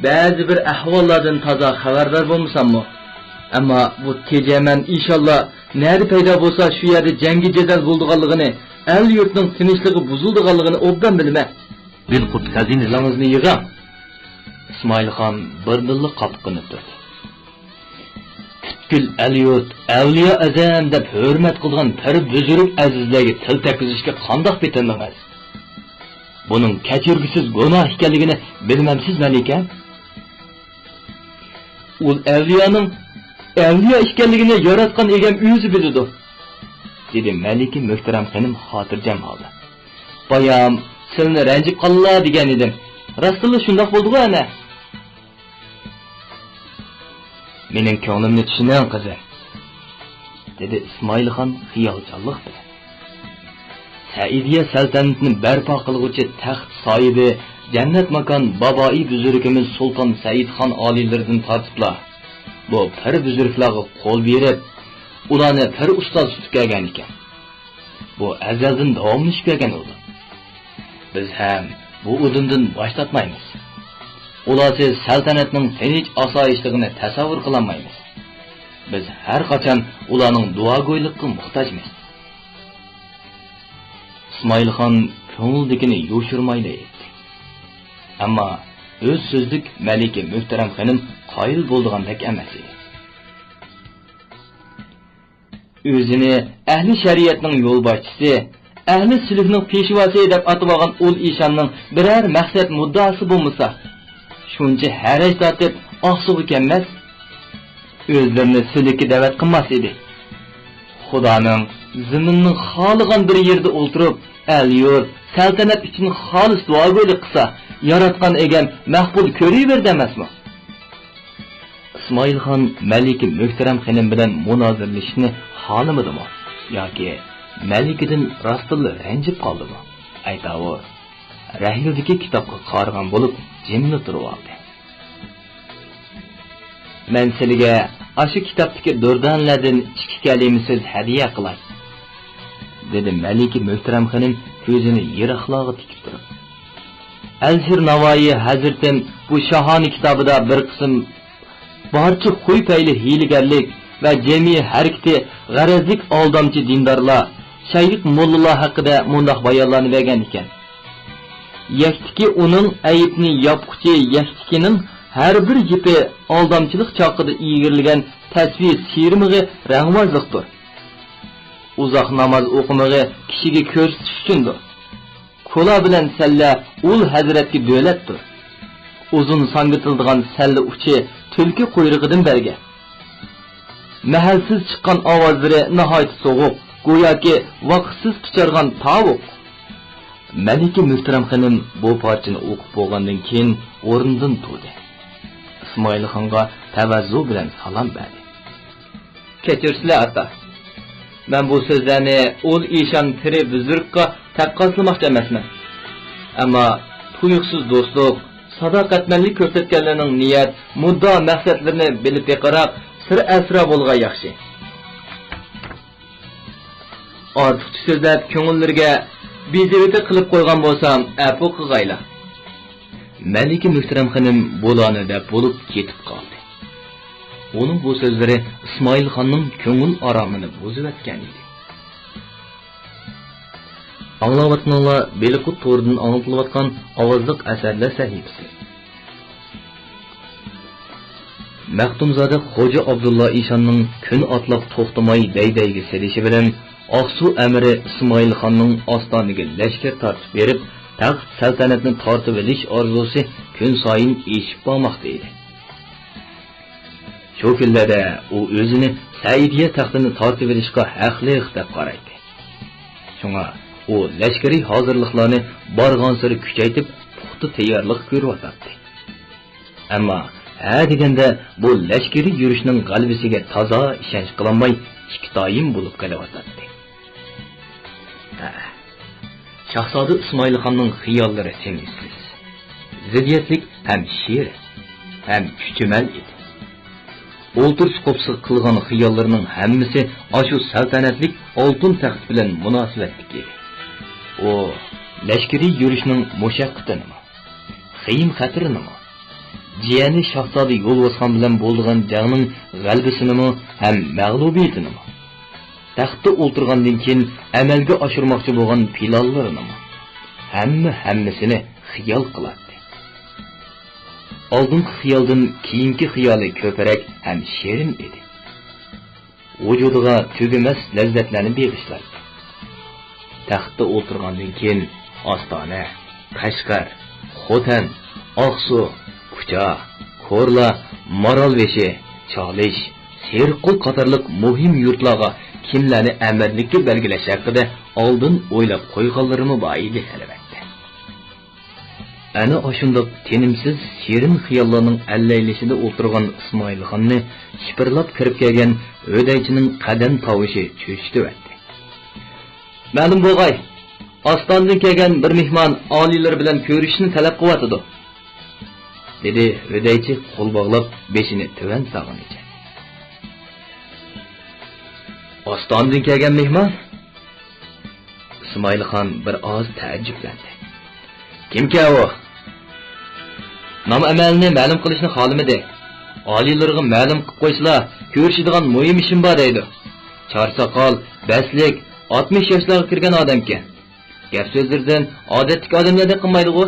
بەزى بىر ئەھۋاللاردىن تازا خەۋەردار بولمىساممۇ، ئەمما بۇ تېجەمەن ئىشانلا نەدە پەيدا بولسا، شۇ يەردە جەڭگى جېدەل بولىدىغانلىقىنى، ئەل-يۇرتنىڭ تىنچلىقى بۇزۇلىدىغانلىقىنى ئوبدان بىلىمەن. بىلقۇت خەزىنىلىرىڭىزنى يىغىڭ. ئىسمائىلخان بىردىنلا قاپىقىنى تۈردى. پۈتكۈل ئەل-يۇرت ئەۋلىيا ئەزەم دەپ ھۆرمەت قىلىدىغان پىر بۈزرۈك ئەزىزلەرگە تىل تەگكۈزۈشكە قانداق پېتىندىڭىز؟ بۇنىڭ كەچۈرگۈسىز گۇناھ ئىكەنلىكىنى بىلمەمسىز، مەلىكە؟ ئۇ ئەۋلىيانىڭ ئەۋلىيا ئىكەنلىكىنى ياراتقان ئىگەم ئۆزى بىلىدۇ، دېدى مەلىكە مۆھتەرەم خېنىم خاتىرجەم ھالدا. بايام سىلىنى رەنجىپ قالىلا دېگەن ئىدىم. راستتىنلا شۇنداق بولدىغۇ ئەنە. مېنىڭ كۆڭلۈمنى چۈشىنىڭ، قىزىم، دېدى ئىسمائىلخان خىيالچانلىق بىلەن. سەئىدىيە سەلتەنىتىنى بەرپا قىلغۇچى تەخت ساھىبى، جەننەت ماكان بابائى بۈزرۈكىمىز سۇلتان سەئىدخان ئالىيلىرىدىن تارتىپلا بۇ پىر بۈزرۈكلەرگە قول بېرىپ، ئۇلارنى پىر ئۇستاز تۇتۇپ كەلگەن ئىكەن. بۇ ئەزەلدىن داۋاملىشىپ كەلگەن ئۇدۇم. بىز ھەم بۇ ئۇدۇمدىن باش تارتمايمىز. ئۇلارسىز سەلتەنەتنىڭ تىنچ-ئاسايىشلىقىنى تەسەۋۋۇر قىلالمايمىز. بىز ھەر قاچان ئۇلارنىڭ دۇئاگويلۇقىغا موھتاجمىز. ئىسمائىلخان كۆڭلىدىكىنى يوشۇرمايلا ئېيتتى. ئەمما ئۆز سۆزلۈك مەلىكە مۆھتەرەم خېنىم قايىل بولىدىغاندەك ئەمەس ئىدى. ئۆزىنى ئەھلى شەرىئەتنىڭ يولباشچىسى، ئەھلى سۈلۈكنىڭ پېشۋاسى دەپ ئاتىۋالغان ئۇل ئىشاننىڭ بىرەر مەقسەت مۇددىئاسى بولمىسا، شۇنچە ھەرەج تارتىپ ئاقسۇغا كەلمەس. ئۆزلىرىنى سۈلۈككە دەۋەت قىلماس ئىدى. خۇدانىڭ زېمىننىڭ خالىغان بىر يېرىدە ئولتۇرۇپ، ئەل-يۇرت، سەلتەنەت ئۈچۈن خالىس دۇئاگويلۇق قىلسا، ياراتقان ئىگەم مەقبۇل كۆرۈۋېرىدۇ ئەمەسمۇ؟ ئىسمائىلخان مەلىكە مۆھتەرەم خېنىم بىلەن مۇنازىرىلىشىشنى خالىمىدىمۇ ياكى مەلىكىدىن راستتىنلا رەنجىپ قالدىمۇ؟ ئەيتاۋۇر، رەھنىدىكى كىتابقا قارىغان بولۇپ جىملا تۇرۇۋالدى. مەن سىلىگە ئاشۇ كىتابتىكى دۇردانىلەردىن ئىككى كەلىمە سۆز ھەدىيە قىلاي، دېدى مەلىكە مۆھتەرەم خېنىم كۆزىنى يىراقلارغا تىكىپ تۇرۇپ. ئەلىشىر ناۋايى ھەزرىتىم بۇ شاھانە كىتابىدا بىر قىسىم بارچە خۇي پەيلى ھىيلىگەرلىك ۋە جەمئىي ھەرىكىتى غەرەزلىك ئالدامچى دىندارلار، شەيخ موللىلار ھەققىدە مۇنداق بايانلارنى بەرگەن ئىكەن. يەكتىكى ئۇنىڭ ئەيىبنى ياپقۇچى يەكتىكىنىڭ ھەر بىر گېپى ئالدامچىلىق چاغقىدا ئىگىرىلىگەن تەسۋى سىيرىمىغى رەڭۋازلىقتۇر. ئۇزاق ناماز ئوقۇمىغى كىشىگە كۆرسىتىش ئۈچۈندۇر. كولا بىلەن سەللە ئۇل ھەزرەتكە دۆلەتتۇر. ئۇزۇن ساڭگىتىلىدىغان سەللە ئۇچى تۈلكە قۇيرۇقىدىن بەلگە. مەھەلسىز چىققان ئاۋازلىرى ناھايىتى سوغۇق، گوياكى ۋاقىتسىز قىچارغان تاۋۇق. مەلىكە مۆھتەرەم خېنىم بۇ پارچىنى ئوقۇپ بولغاندىن كېيىن ئورنىدىن تۇردى. ئىسمائىلخانغا تەۋەززۇ بىلەن سالام بەردى. كەچۈرسىلە ئاتا. مەن بۇ سۆزلەرنى ئۇل ئىشان پىرى بۈزرۈكقا تەققاسلىماقچى ئەمەسمەن. ئەمما تۇيۇقسىز دوستلۇق، ساداقەتمەنلىك كۆرسەتكەنلەرنىڭ نىيەت، مۇددىئا مەقسەتلىرىنى بىلىپ بېقىراق سىر ئەسرا بولغان ياخشى. ئارتۇقچە سۆزلەپ كۆڭۈللىرىگە بېزىۋېتىپ قىلىپ قويغان بولسام ئەپۇ قىلغايلا. مەلىكە مۆھتەرەم خېنىم بۇلارنى دەپ بولۇپ كېتىپ قالدى. ئۇنىڭ بۇ سۆزلىرى ئىسمائىلخاننىڭ كۆڭۈل ئارامىنى بۇزۇۋەتكەن ئىدى. ئاڭلاۋاتقىنىڭلار بېلىققۇت تورىدىن ئاڭلىتىلىۋاتقان ئاۋازلىق ئەسەرلەر سەھىپىسى. مەختۇمزادە خوجا ئابدۇللا ئىشاننىڭ كۈن ئاتلاپ توختىماي دەي-دەيگە سېلىشى بىلەن، ئاقسۇ ئەمىرى ئىسمائىلخاننىڭ ئاستانىگە لەشكەر تارتىپ بېرىپ، تەخت سەلتەنەتنى تارتىۋېلىش ئارزۇسى كۈنسايىن ئېشىپ بارماقتا ئىدى. شۇ كۈنلەردە ئۇ ئۆزىنى سەئىدىيە تەختىنى تارتىۋېلىشقا ھەقلىق دەپ قارايتتى. شۇڭا ئۇ لەشكىرىي ھازىرلىقلارنى بارغانسېرى كۈچەيتىپ، پۇختا تەييارلىق كۆرۈۋاتاتتى. ئەمما ھە دېگەندە بۇ لەشكىرىي يۈرۈشنىڭ غەلىبىسىگە تازا ئىشەنچ قىلالماي، ئىككىتايىن بولۇپ قېلىۋاتاتتى. ھە، شاھزادە ئىسمائىلخاننىڭ خىياللىرى تېڭىشسىز، زىددىيەتلىك ھەم شېرىن، ھەم كۈچىمەن ئىدى. ئولتۇرۇش قوپسىغا قىلغان خىياللىرىنىڭ ھەممىسى ئاشۇ سەلتەنەتلىك ئالتۇن تەخت بىلەن مۇناسىۋەتلىك ئىدى. ئۇ لەشكىرىي يۈرۈشنىڭ مۇشەققىتىنىمۇ، خېيىم-خەتىرىنىمۇ، جىيەنى شاھزادە يولۋاسخان بىلەن بولىدىغان جەڭنىڭ غەلىبىسىنىمۇ ھەم مەغلۇبىيىتىنىمۇ، تەختتە ئولتۇرغاندىن كېيىن ئەمەلگە ئاشۇرماقچى بولغان پىلانلىرىنىمۇ، ھەممە ھەممىسىنى خىيال قىلاتتى. ئالدىنقى خىيالدىن كېيىنكى خىيالى كۆپرەك ھەم شېرىن ئىدى. ۋۇجۇدىغا تۈگىمەس لەززەتلەرنى بېغىشلايدۇ. تەختتە ئولتۇرغاندىن كېيىن ئاستانە، قەشقەر، خوتەن، ئاقسۇ، كۇچا، كورلا، مارالبېشى، چالىش، سېرىققول قاتارلىق مۇھىم يۇرتلارغا كىملەرنى ئەمىرلىككە بەلگىلەش ھەققىدە ئالدىن ئويلاپ قويغانلىرىمۇ بار ئىدى، ئەلۋەتتە. ئەنە ئاشۇنداق تىنىمسىز، شېرىن خىياللارنىڭ ئەللەيلىشىدە ئولتۇرغان ئىسمائىلخاننى شىپىرلاپ كىرىپ كەلگەن ھۆدەيچىنىڭ قەدەم تاۋۇشى چۆچۈتۈۋەتتى. مەلۇم بولغاي، ئاستاندىن كەلگەن بىر مېھمان ئالىيلىرى بىلەن كۆرۈشۈشنى تەلەپ قىلىۋاتىدۇ، دېدى ھۆدەيچى قول باغلاپ بېشىنى تۆۋەن سالغىنىچە. ئاستاندىن كەلگەن مېھمان؟ ئىسمائىلخان بىر ئاز تەئەججۈپلەندى. كىمكەن ئۇ؟ نام-ئەمەلنى مەلۇم قىلىشنى خالىمىدى. ئالىيلىرىغا مەلۇم قىلىپ قويسىلا، كۆرۈشىدىغان مۇھىم ئىشىم بار دەيدۇ. چارساقال، بەستلىك، ئاتمىش ياشلارغا كىرگەن ئادەمكەن. گەپ-سۆزلىرىدىن ئادەتتىكى ئادەملەردەك قىلمايدىغۇ.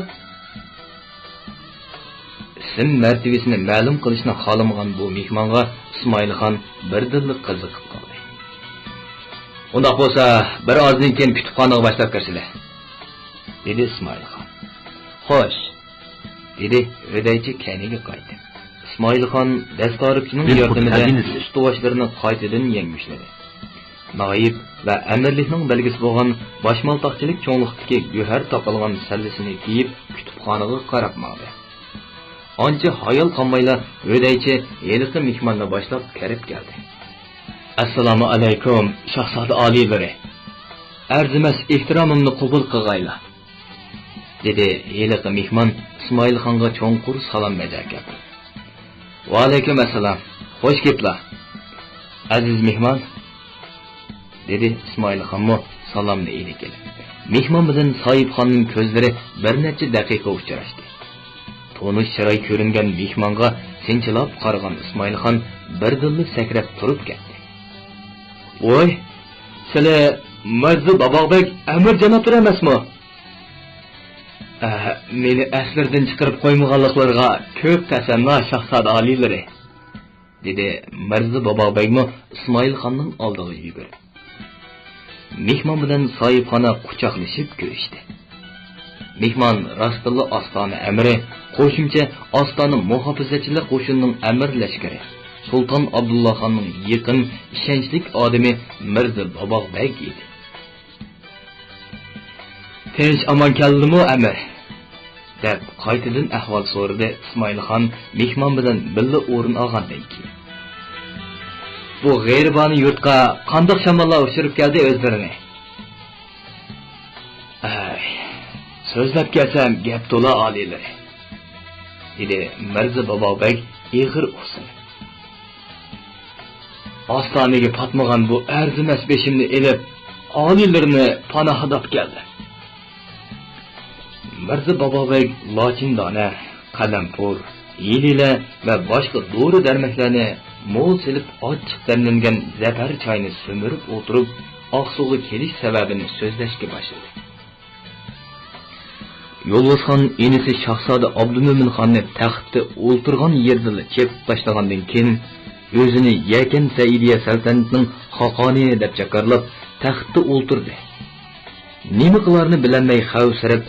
ئىسىم مەرتىۋىسىنى مەلۇم قىلىشنى خالىمىغان بۇ مېھمانغا ئىسمائىلخان بىردىنلا قىزىقىپ قالدى. ئۇنداق بولسا، بىر ئازدىن كېيىن كۇتۇپخانىغا باشلاپ كىرسىلە، دېدى ئىسمائىلخان. خوش، دېدى ھۆدەيچە كەينىگە قايتىپ. ئىسمائىلخان دەستارىپچىنىڭ ياردىمىدە ئۈستىۋاشلىرىنى قايتىدىن يەڭگۈشلىدى. نايىپ ۋە ئەمىرلىكنىڭ بەلگىسى بولغان باشمالتاقچىلىك چوڭلۇقتىكى گۆھەر تاقالغان سەللىسىنى كىيىپ، كۇتۇپخانىغا قاراپ ماڭدى. ئانچە ھايال قالمايلا ھۆدەيچە ھېلىقى مېھماننى باشلاپ كىرىپ كەلدى. ئەسسالامۇ ئەلەيكۇم، شاھزادە ئالىيلىرى! ئەرزىمەس ئېھتىرامىمنى قوبۇل قىلغايلا، دېدى ھېلىقى مېھمان ئىسمائىلخانغا چوڭقۇر سالام بەجا كەلتۈرۈپ. ۋەئەلەيكۇم ئەسسالام، خوش كېپلا، ئەزىز مېھمان، دېدى ئىسمائىلخانمۇ سالامنى ئېلىپ كېلىپ. مېھمان بىلەن ساھىبخاننىڭ كۆزلىرى بىر نەچچە دەقىقە ئۇچراشتى. تونۇش چىراي كۆرۈنگەن مېھمانغا سىنچىلاپ قارىغان ئىسمائىلخان بىردىنلا سەكرەپ تۇرۇپ كەتتى. ۋوي، سىلى مىرزا باباغبەگ ئەمىر جانابلىرى ئەمەسمۇ؟ ئە، مېنى ئەسلىرىدىن چىقىرىپ قويمىغانلىقلىرىغا كۆپ قەسەملا، شاھزادە ئالىيلىرى، دېدى مىرزا باباغبەگمۇ ئىسمائىلخاننىڭ ئالدىغا يۈگۈرۈپ. مېھمان بىلەن ساھىبخانا قۇچاقلىشىپ كۆرۈشتى. مېھمان راستتىنلا ئاستانە ئەمىرى، قوشۇمچە ئاستانە مۇھاپىزەتچىلىك قوشۇنىنىڭ ئەمىر لەشكىرى، سۇلتان ئابدۇللاخاننىڭ يېقىن، ئىشەنچلىك ئادىمى مىرزا باباغبەگ ئىدى. تىنچ ئامان كەلدىمۇ، ئەمىر؟ دەپ قايتىدىن ئەھۋال سورىدى ئىسمائىلخان مېھمان بىلەن بىللە ئورۇن ئالغاندىن كېيىن. بۇ غېرىبانە يۇرتقا قانداق شاماللار ئۇچۇرۇپ كەلدى ئۆزلىرىنى؟ ئەي، سۆزلەپ كەلسەم گەپ تولا، ئالىيلىرى، دېدى مىرزا باباغبەگ ئېغىر ئۇھسىنىپ. ئاستانىگە پاتمىغان بۇ ئەرزىمەس بېشىمنى ئېلىپ، ئالىيلىرىنى پاناھلاپ كەلدىم. مىرزا باباغبەگ لاچىندانە، قەلەمپۇر، ھېلىلە ۋە باشقا دورا-دەرمەكلەرنى مول سېلىپ، ئاچچىق دەملەنگەن زەپەر چاينى سۈمۈرۈپ ئولتۇرۇپ، ئاقسۇغا كېلىش سەۋەبىنى سۆزلەشكە باشلىدى. يولۋاسخان ئىنىسى شاھزادە ئابدۇمۆمىن خاننى تەختتە ئولتۇرغان يېرىدىلا چېقىپ تاشلىغاندىن كېيىن، ئۆزىنى يەكەن سەئىدىيە سەلتەنىتىنىڭ خاقانى دەپ جاكارلاپ، تەختتە ئولتۇردى. نېمە قىلارنى بىلەلمەي خەۋپسىرەپ،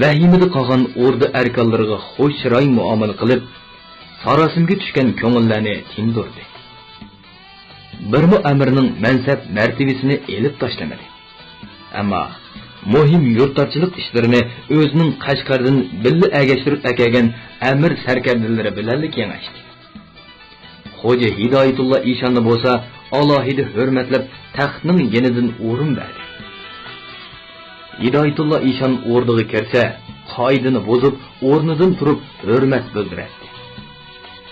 ۋەھىمىدە قالغان ئوردا ئەركانلىرىغا خۇش چىراي مۇئامىلە قىلىپ، ساراسىمىگە چۈشكەن كۆڭۈللەرنى تىندۇردى. بىرمۇ ئەمىرنىڭ مەنسەپ مەرتىۋىسىنى ئېلىپ تاشلىمىدى. ئەمما مۇھىم يۇرتدارچىلىق ئىشلىرىنى ئۆزىنىڭ قەشقەردىن بىللە ئەگەشتۈرۈپ ئەكەلگەن ئەمىر سەركەردىلىرى بىلەنلا كېڭەشتى. خوجا ھىدايەتۇللا ئىشاننى بولسا ئالاھىدە ھۆرمەتلەپ، تەختنىڭ يېنىدىن ئورۇن بەردى. ھىدايەتۇللا ئىشان ئوردىغا كىرسە، قائىدىنى بۇزۇپ، ئورنىدىن تۇرۇپ ھۆرمەت بىلدۈرەتتى.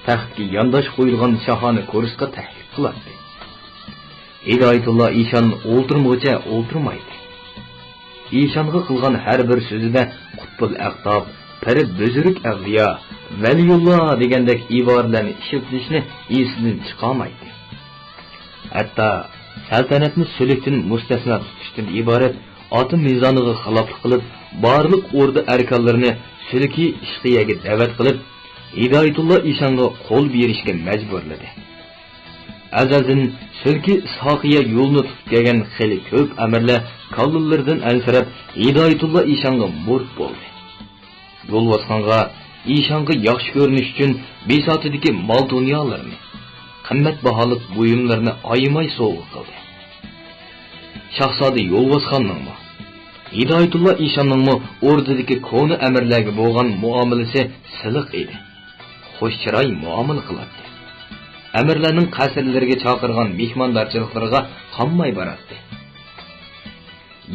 تەختكە يانداش قويۇلغان شاھانە كۇرسىغا تەكلىپ قىلاتتى. ھىدايەتۇللا ئىشان ئولتۇرمىغۇچە ئولتۇرمايتتى. ئىشانغا قىلغان ھەر بىر سۆزىدە قۇتبۇل ئەقتاب، پىرى بۈزرۈك ئەۋلىيا، ۋەلىيۇللا دېگەندەك ئىبارىلەرنى ئىشلىتىشنى ئېسىدىن چىقارمايتتى. ھەتتا سەلتەنەتنى سۈلۈكتىن مۇستەسنا تۇتۇشتىن ئىبارەت ئاتا مىزانىغا خىلاپلىق قىلىپ، بارلىق ئوردا ئەركانلىرىنى سۈلكى ئىشقىيەگە دەۋەت قىلىپ، ھىدايەتۇللا ئىشانغا قول بېرىشكە مەجبۇرلىدى. ئازەلدىن سۈلكى ئىسھاقىيە يولىنى تۇتۇپ كەلگەن خېلى كۆپ ئەمىرلەر كاللىلىرىدىن ئەنسىرەپ، ھىدايەتۇللا ئىشانغا مۇرىت بولدى. يولۋاسخانغا ئىشانغا ياخشى كۆرۈنۈش ئۈچۈن بىساتىدىكى مال-دۇنيالىرىنى، قىممەت باھالىق بۇيۇملىرىنى ئايىماي سوۋغا قىلدى. شاھزادە يولۋاسخاننىڭمۇ، ھىدايەتۇللا ئىشاننىڭمۇ ئوردىدىكى كونا ئەمىرلەرگە بولغان مۇئامىلىسى سىلىق ئىدى. خۇش چىراي مۇئامىلە قىلاتتى. ئەمىرلەرنىڭ قەسىرلىرىگە چاقىرغان مېھماندارچىلىقلىرىغا قانماي باراتتى.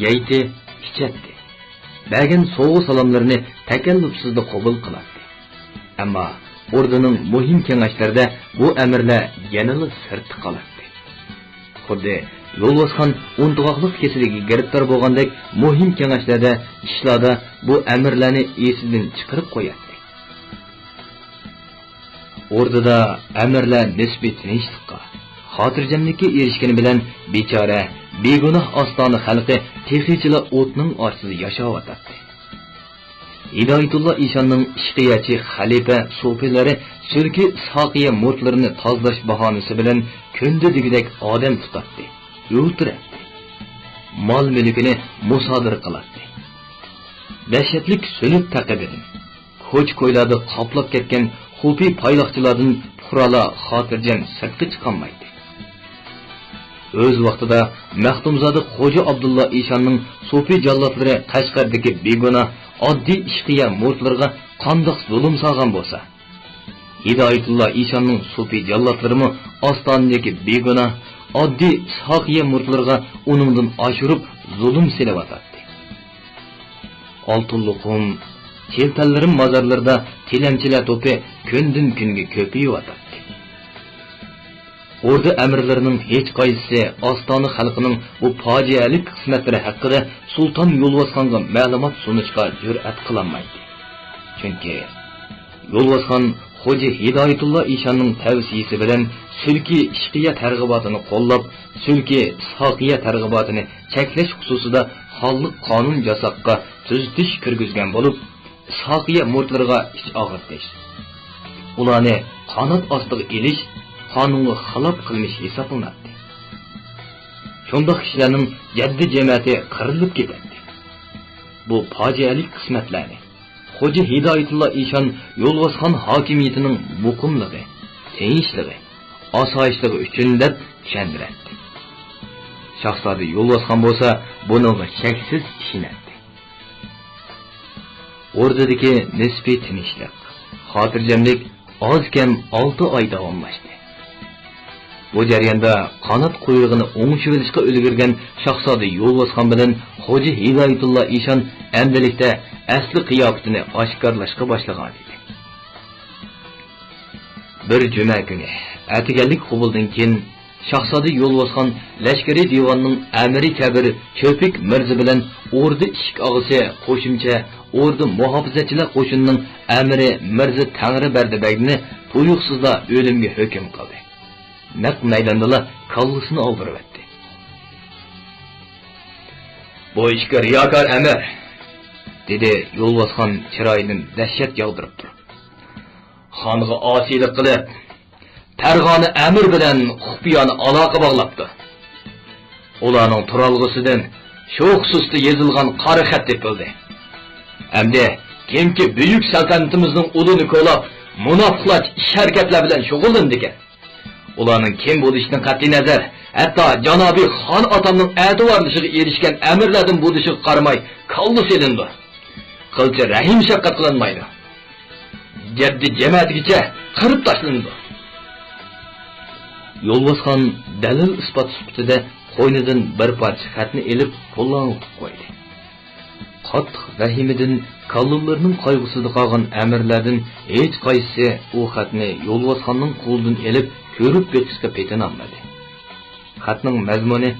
يەيتتى، ئىچەتتى. بەرگەن سوۋغا-سالاملىرىنى تەكەللۇپسىزلا قوبۇل قىلاتتى. ئەمما ئوردىنىڭ مۇھىم كېڭەشلىرىدە بۇ ئەمىرلەر يەنىلا سىرتتا قالاتتى. خۇددى يولۋاسخان ئۇنتۇغاقلىق كېسىلىگە گىرىپتار بولغاندەك، مۇھىم كېڭەشلەردە، ئىشلاردا بۇ ئەمىرلەرنى ئېسىدىن چىقىرىپ قوياتتى. ئوردىدا ئەمىرلەر نىسپىي تىنچلىققا، خاتىرجەملىككە ئېرىشكىنى بىلەن، بىچارە، بىگۇناھ ئاستانە خەلقى تېخىچىلا ئوتنىڭ ئاستىدا ياشاۋاتاتتى. ھىدايەتۇللا ئىشاننىڭ ئىشقىيەچى خەلىپە سوپىلىرى سۈلكى ئىسھاقىيە مۇرىتلىرىنى تازىلاش باھانىسى بىلەن كۈندە دېگۈدەك ئادەم تۇتاتتى، ئۆلتۈرەتتى. مال-مۈلكىنى مۇسادىرە قىلاتتى. دەھشەتلىك سۈلۈك تەقىبىدىن، كوچا-كويلاردا قاپلاپ كەتكەن خۇپىي پايلاقچىلاردىن پۇقرالار خاتىرجەم سىرتقا چىقالمايتتى. ئۆز ۋاقتىدا مەختۇمزادە خوجا ئابدۇللا ئىشاننىڭ سوپى جاللاتلىرى قەشقەردىكى بىگۇناھ ئاددىي ئىشقىيە مۇرىتلىرىغا قانداق زۇلۇم سالغان بولسا، ھىدايەتۇللا ئىشاننىڭ سوپى جاللاتلىرىمۇ ئاستانىدىكى بىگۇناھ ئاددىي ئىسھاقىيە مۇرىتلىرىغا ئۇنىڭدىن ئاشۇرۇپ زۇلۇم سېلىۋاتاتتى. ئالتۇن لوقۇم، چىلتەنلىرىم مازارلىرىدا تىلەمچىلەر توپى كۈندىن-كۈنگە كۆپىيىۋاتاتتى. ئوردا ئەمىرلىرىنىڭ ھېچقايسىسى ئاستانە خەلقىنىڭ بۇ پاجىئەلىك قىسمەتلىرى ھەققىدە سۇلتان يولۋاسخانغا مەلۇمات سۇنۇشقا جۈرئەت قىلالمايتتى. چۈنكى يولۋاسخان خوجا ھىدايەتۇللا ئىشاننىڭ تەۋسىيىسى بىلەن سۈلكىي ئىشقىيە تەرغىباتىنى قوللاپ، سۈلكىي ئىسھاقىيە تەرغىباتىنى چەكلەش خۇسۇسىدا خانلىق قانۇن ياساققا تۈزىتىش كىرگۈزگەن بولۇپ، ئىسھاقىيە مۇرىتلىرىغا ئىچ ئاغرىتىش، ئۇلارنى قانات ئاستىغا ئېلىش قانۇنغا خىلاپ قىلمىش ھېسابلىناتتى. شۇنداق كىشىلەرنىڭ جەددىي جەمەتى قىرىلىپ كېتەتتى. بۇ پاجىئەلىك قىسمەتلەرنى خوجا ھىدايەتۇللا ئىشان يولۋاسخان ھاكىمىيىتىنىڭ مۇقىملىقى، تىنچلىقى، ئاسايىشلىقى ئۈچۈن دەپ چۈشەندۈرەتتى. شاھزادە يولۋاسخان بولسا بۇنىڭغا شەكسىز ئىشىنەتتى. ئوردىدىكى نىسپىي تىنچلىق، خاتىرجەملىك ئاز-كەم ئالتە ئاي داۋاملاشتى. بۇ جەرياندا قانات قۇيرۇقىنى ئوڭشىۋېلىشقا ئۈلگۈرگەن شاھزادە يولۋاسخان بىلەن خوجا ھىدايەتۇللا ئىشان ئەمدىلىكتە ئەسلى قىياپىتىنى ئاشكارىلاشقا باشلىغانىدى. بىر جۈمە كۈنى ئەتىگەنلىك قوبۇلدىن كېيىن، شاھزادە يولۋاسخان لەشكىرىي دىۋاننىڭ ئەمىرى كەبىر چۆپۈك مىرزا بىلەن ئوردا ئىشىك ئاغىسى، قوشۇمچە ئوردا مۇھاپىزەتچىلەر قوشۇنىنىڭ ئەمىرى مىرزا تەڭرىبەردى بەگنى تۇيۇقسىزلا ئۆلۈمگە ھۆكۈم قىلدى. نەق مەيداندىلا كاللىسىنى ئالدۇرۇۋەتتى. «بۇ ئىككى رىياكار ئەمىر!» دېدى يولۋاسخان چىرايىدىن دەھشەت ياغدۇرۇپ تۇرۇپ. «خانغا ئاسىيلىق قىلىپ، پەرغانە ئەمىر بىلەن خۇپىيانە ئالاقە باغلاپتۇ. ئۇلارنىڭ تۇرالغۇسىدىن شۇ خۇسۇستا يېزىلغان قارا خەت تېپىلدى. ئەمدى كىمكى بۈيۈك سەلتەنىتىمىزنىڭ ئۇلىنى كولاپ، مۇناپىقلارچە ئىش-ھەرىكەتلەر بىلەن شۇغۇللىنىدىكەن، ئۇلارنىڭ كىم بولۇشىدىن قەتئىينەزەر، ھەتتا جانابىي خان ئاتامنىڭ ئەتىۋارلىشىغا ئېرىشكەن ئەمىرلەردىن بولۇشىغا قارىماي كاللا سېلىنىدۇ. قىلچە رەھىم-شەپقەت قىلىنمايدۇ. جەددىي جەمەتىگىچە قىرىپ تاشلىنىدۇ.» يولۋاسخان دەلىل-ئىسپات سۈپىتىدە قوينىدىن بىر پارچە خەتنى ئېلىپ، قولىغا تۇتۇپ قويدى. قاتتىق ۋەھىمىدىن كاللىلىرىنىڭ قايغۇسىدا قالغان ئەمىرلەردىن ھېچقايسىسى ئۇ خەتنى يولۋاسخاننىڭ قولىدىن ئېلىپ كۆرۈپ بېقىشقا پېتىنالمىدى. خەتنىڭ مەزمۇنى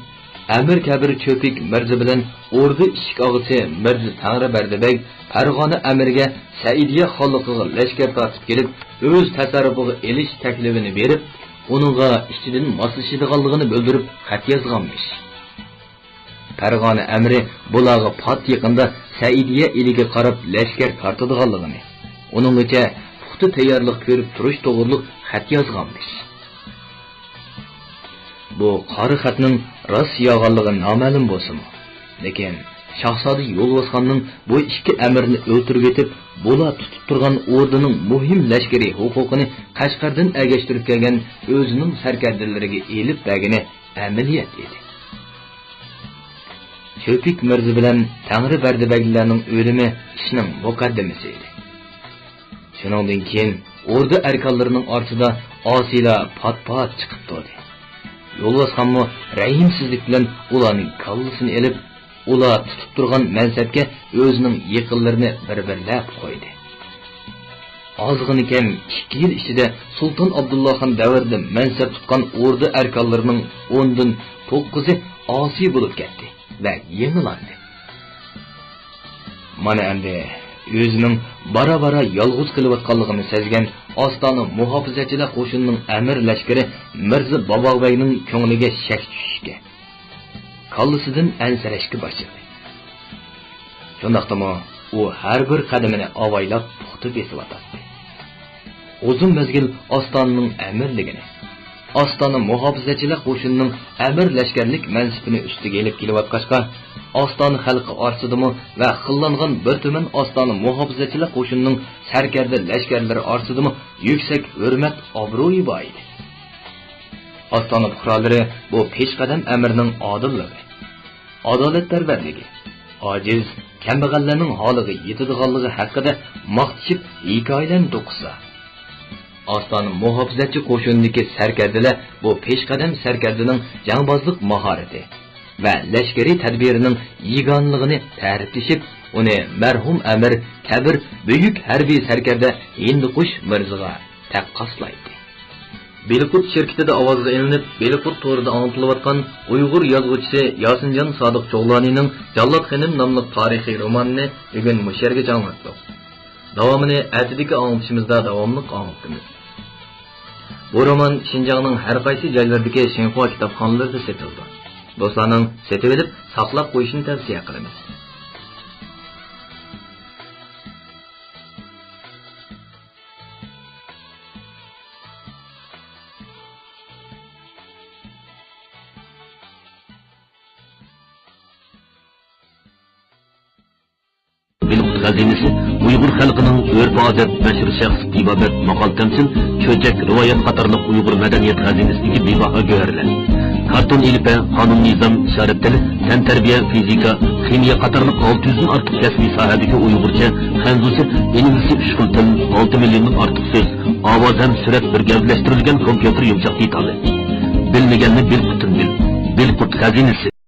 ئەمىر كەبىر چۆپۈك مىرزا بىلەن ئوردا ئىشىك ئاغىسى مىرزا تەڭرىبەردى بەگ پەرغانە ئەمىرگە سەئىدىيە خانلىقىغا لەشكەر تارتىپ كېلىپ، ئۆز تەسەررۇپىغا ئېلىش تەكلىپىنى بېرىپ، ئۇنىڭغا ئىچىدىن ماسلىشىدىغانلىقىنى بىلدۈرۈپ خەت يازغانمىش. پەرغانە ئەمىرى بۇلارغا پات يېقىندا سەئىدىيە ئېلىگە قاراپ لەشكەر تارتىدىغانلىقىنى، ئۇنىڭغىچە پۇختا تەييارلىق كۆرۈپ تۇرۇش توغرۇلۇق خەت يازغانمىش. بۇ قارا خەتنىڭ راست يالغانلىقى نامەلۇم بولسىمۇ، لېكىن شاھزادە يولۋاسخاننىڭ بۇ ئىككى ئەمىرنى ئۆلتۈرۈۋېتىپ، بۇلار تۇتۇپ تۇرغان ئوردىنىڭ مۇھىم لەشكىرىي ھوقۇقىنى قەشقەردىن ئەگەشتۈرۈپ كەلگەن ئۆزىنىڭ سەركەردىلىرىگە ئېلىپ بەرگىنى ئەمەلىيەت ئىدى. چۆپۈك مىرزا بىلەن تەڭرىبەردى بەگلەرنىڭ ئۆلۈمى ئىشنىڭ مۇقەددىمىسى ئىدى. شۇنىڭدىن كېيىن ئوردا ئەركانلىرىنىڭ ئارىسىدا ئاسىيلار پات-پات چىقىپ تۇردى. يولۋاسخانمۇ رەھىمسىزلىك بىلەن ئۇلارنىڭ كاللىسىنى ئېلىپ، ئۇلار تۇتۇپ تۇرغان مەنسەپكە ئۆزىنىڭ يېقىنلىرىنى بىر-بىرلەپ قويدى. ئازغىنە كەم ئىككى يىل ئىچىدە سۇلتان ئابدۇللاخان دەۋرىدە مەنسەپ تۇتقان ئوردا ئەركانلىرىنىڭ ئوندىن توققۇزى ئاسىي بولۇپ كەتتى ۋە يېڭىلاندى. مانا ئەمدى ئۆزىنىڭ بارا-بارا يالغۇز قېلىۋاتقانلىقىنى سەزگەن ئاستانە مۇھاپىزەتچىلەر قوشۇنىنىڭ ئەمىر لەشكىرى مىرزا باباغبەگنىڭ كۆڭلىگە شەك چۈشۈشكە، كاللىسىدىن ئەنسىرەشكە باشلىدى. شۇنداقتىمۇ ئۇ ھەر بىر قەدىمىنى ئاۋايلاپ پۇختا بېسىۋاتاتتى. ئۇزۇن مەزگىل ئاستانىنىڭ ئەمىرلىكىنى، ئاستانا مۇھاپىزەتچىلىك قوشۇنىنىڭ ئەمىر لەشكەرلىك مەنسىپىنى ئۈستىگە ئېلىپ كېلىۋاتقاچقا، ئاستانا خەلقى ئارىسىدىمۇ ۋە خىللانغان بىر تۈمەن ئاستانا مۇھاپىزەتچىلىك قوشۇنىنىڭ سەركەردە لەشكەرلىرى ئارىسىدىمۇ يۈكسەك ھۆرمەت، ئابرۇيى بار ئىدى. ئاستانا پۇقرالىرى بۇ پېشقەدەم ئەمىرنىڭ ئادىللىقى، ئادالەتپەرۋەرلىكى، ئاجىز، كەمبەغەللەرنىڭ ھالىغا يېتىدىغانلىقى ھەققىدە ماختىشىپ ھېكايىلەرنى توقۇسا، ئاستانا مۇھاپىزەتچى قوشۇنىدىكى سەركەردىلەر بۇ پېشقەدەم سەركەردىنىڭ جەڭبازلىق ماھارىتى ۋە لەشكىرىي تەدبىرىنىڭ يېگانىلىقىنى تەرىپلىشىپ، ئۇنى مەرھۇم ئەمىر كەبىر بۈيۈك ھەربىي سەركەردە ھىندىقۇش مىرزىغا تەققاسلايتتى. بېلىققۇرت شىركىتىدە ئاۋازغا ئېلىنىپ، بېلىققۇرت تورىدا ئاڭلىتىلىۋاتقان ئۇيغۇر يازغۇچىسى ياسىنجان سادىق جوغلانىنىڭ جاللات خېنىم ناملىق تارىخىي رومانىنى بۈگۈن مۇشۇ يەرگىچە ئاڭلاتتۇق. داۋامىنى ئەتىدىكى ئاڭلىتىشىمىزدا داۋاملىق ئاڭلىتىمىز. بۇ رومان شىنجاڭنىڭ ھەر قايسى جايلىرىدىكى شىنخۇا كىتابخانىلىرىدا سېتىلىدۇ. دوستلارنىڭ سېتىۋېلىپ ساقلاپ قويۇشىنى تەۋسىيە قىلىمىز. بېلىققۇرت خەزىنىسى ئۇيغۇر خەلقىنىڭ ئۆرپ-ئادەت، مەشھۇر شەخس، تېبابەت، ماقال-تەمسىل، چۆچەك، رىۋايەت قاتارلىق ئۇيغۇر مەدەنىيەت خەزىنىسىدىكى بىباھا گۆھەرلەر. كارتون ئېلىپبە، قانۇن-نىزام، ئىشارەت تىلى، تەنتەربىيە، فىزىكا، خىمىيە قاتارلىق ئالتە يۈزدىن ئارتۇق كەسپىي ساھەدىكى ئۇيغۇرچە، خەنزۇچە، ئىنگلىزچە ئۈچ خىل تىل، ئالتە مىليوندىن ئارتۇق سۆز، ئاۋاز ھەم سۈرەت بىر گەۋدىلەشتۈرۈلگەن كومپيۇتېر يۇمشاق دېتالى. بىلمىگەننى بىلقۇتتىن بىل. بىلقۇرت خەزىنىسى.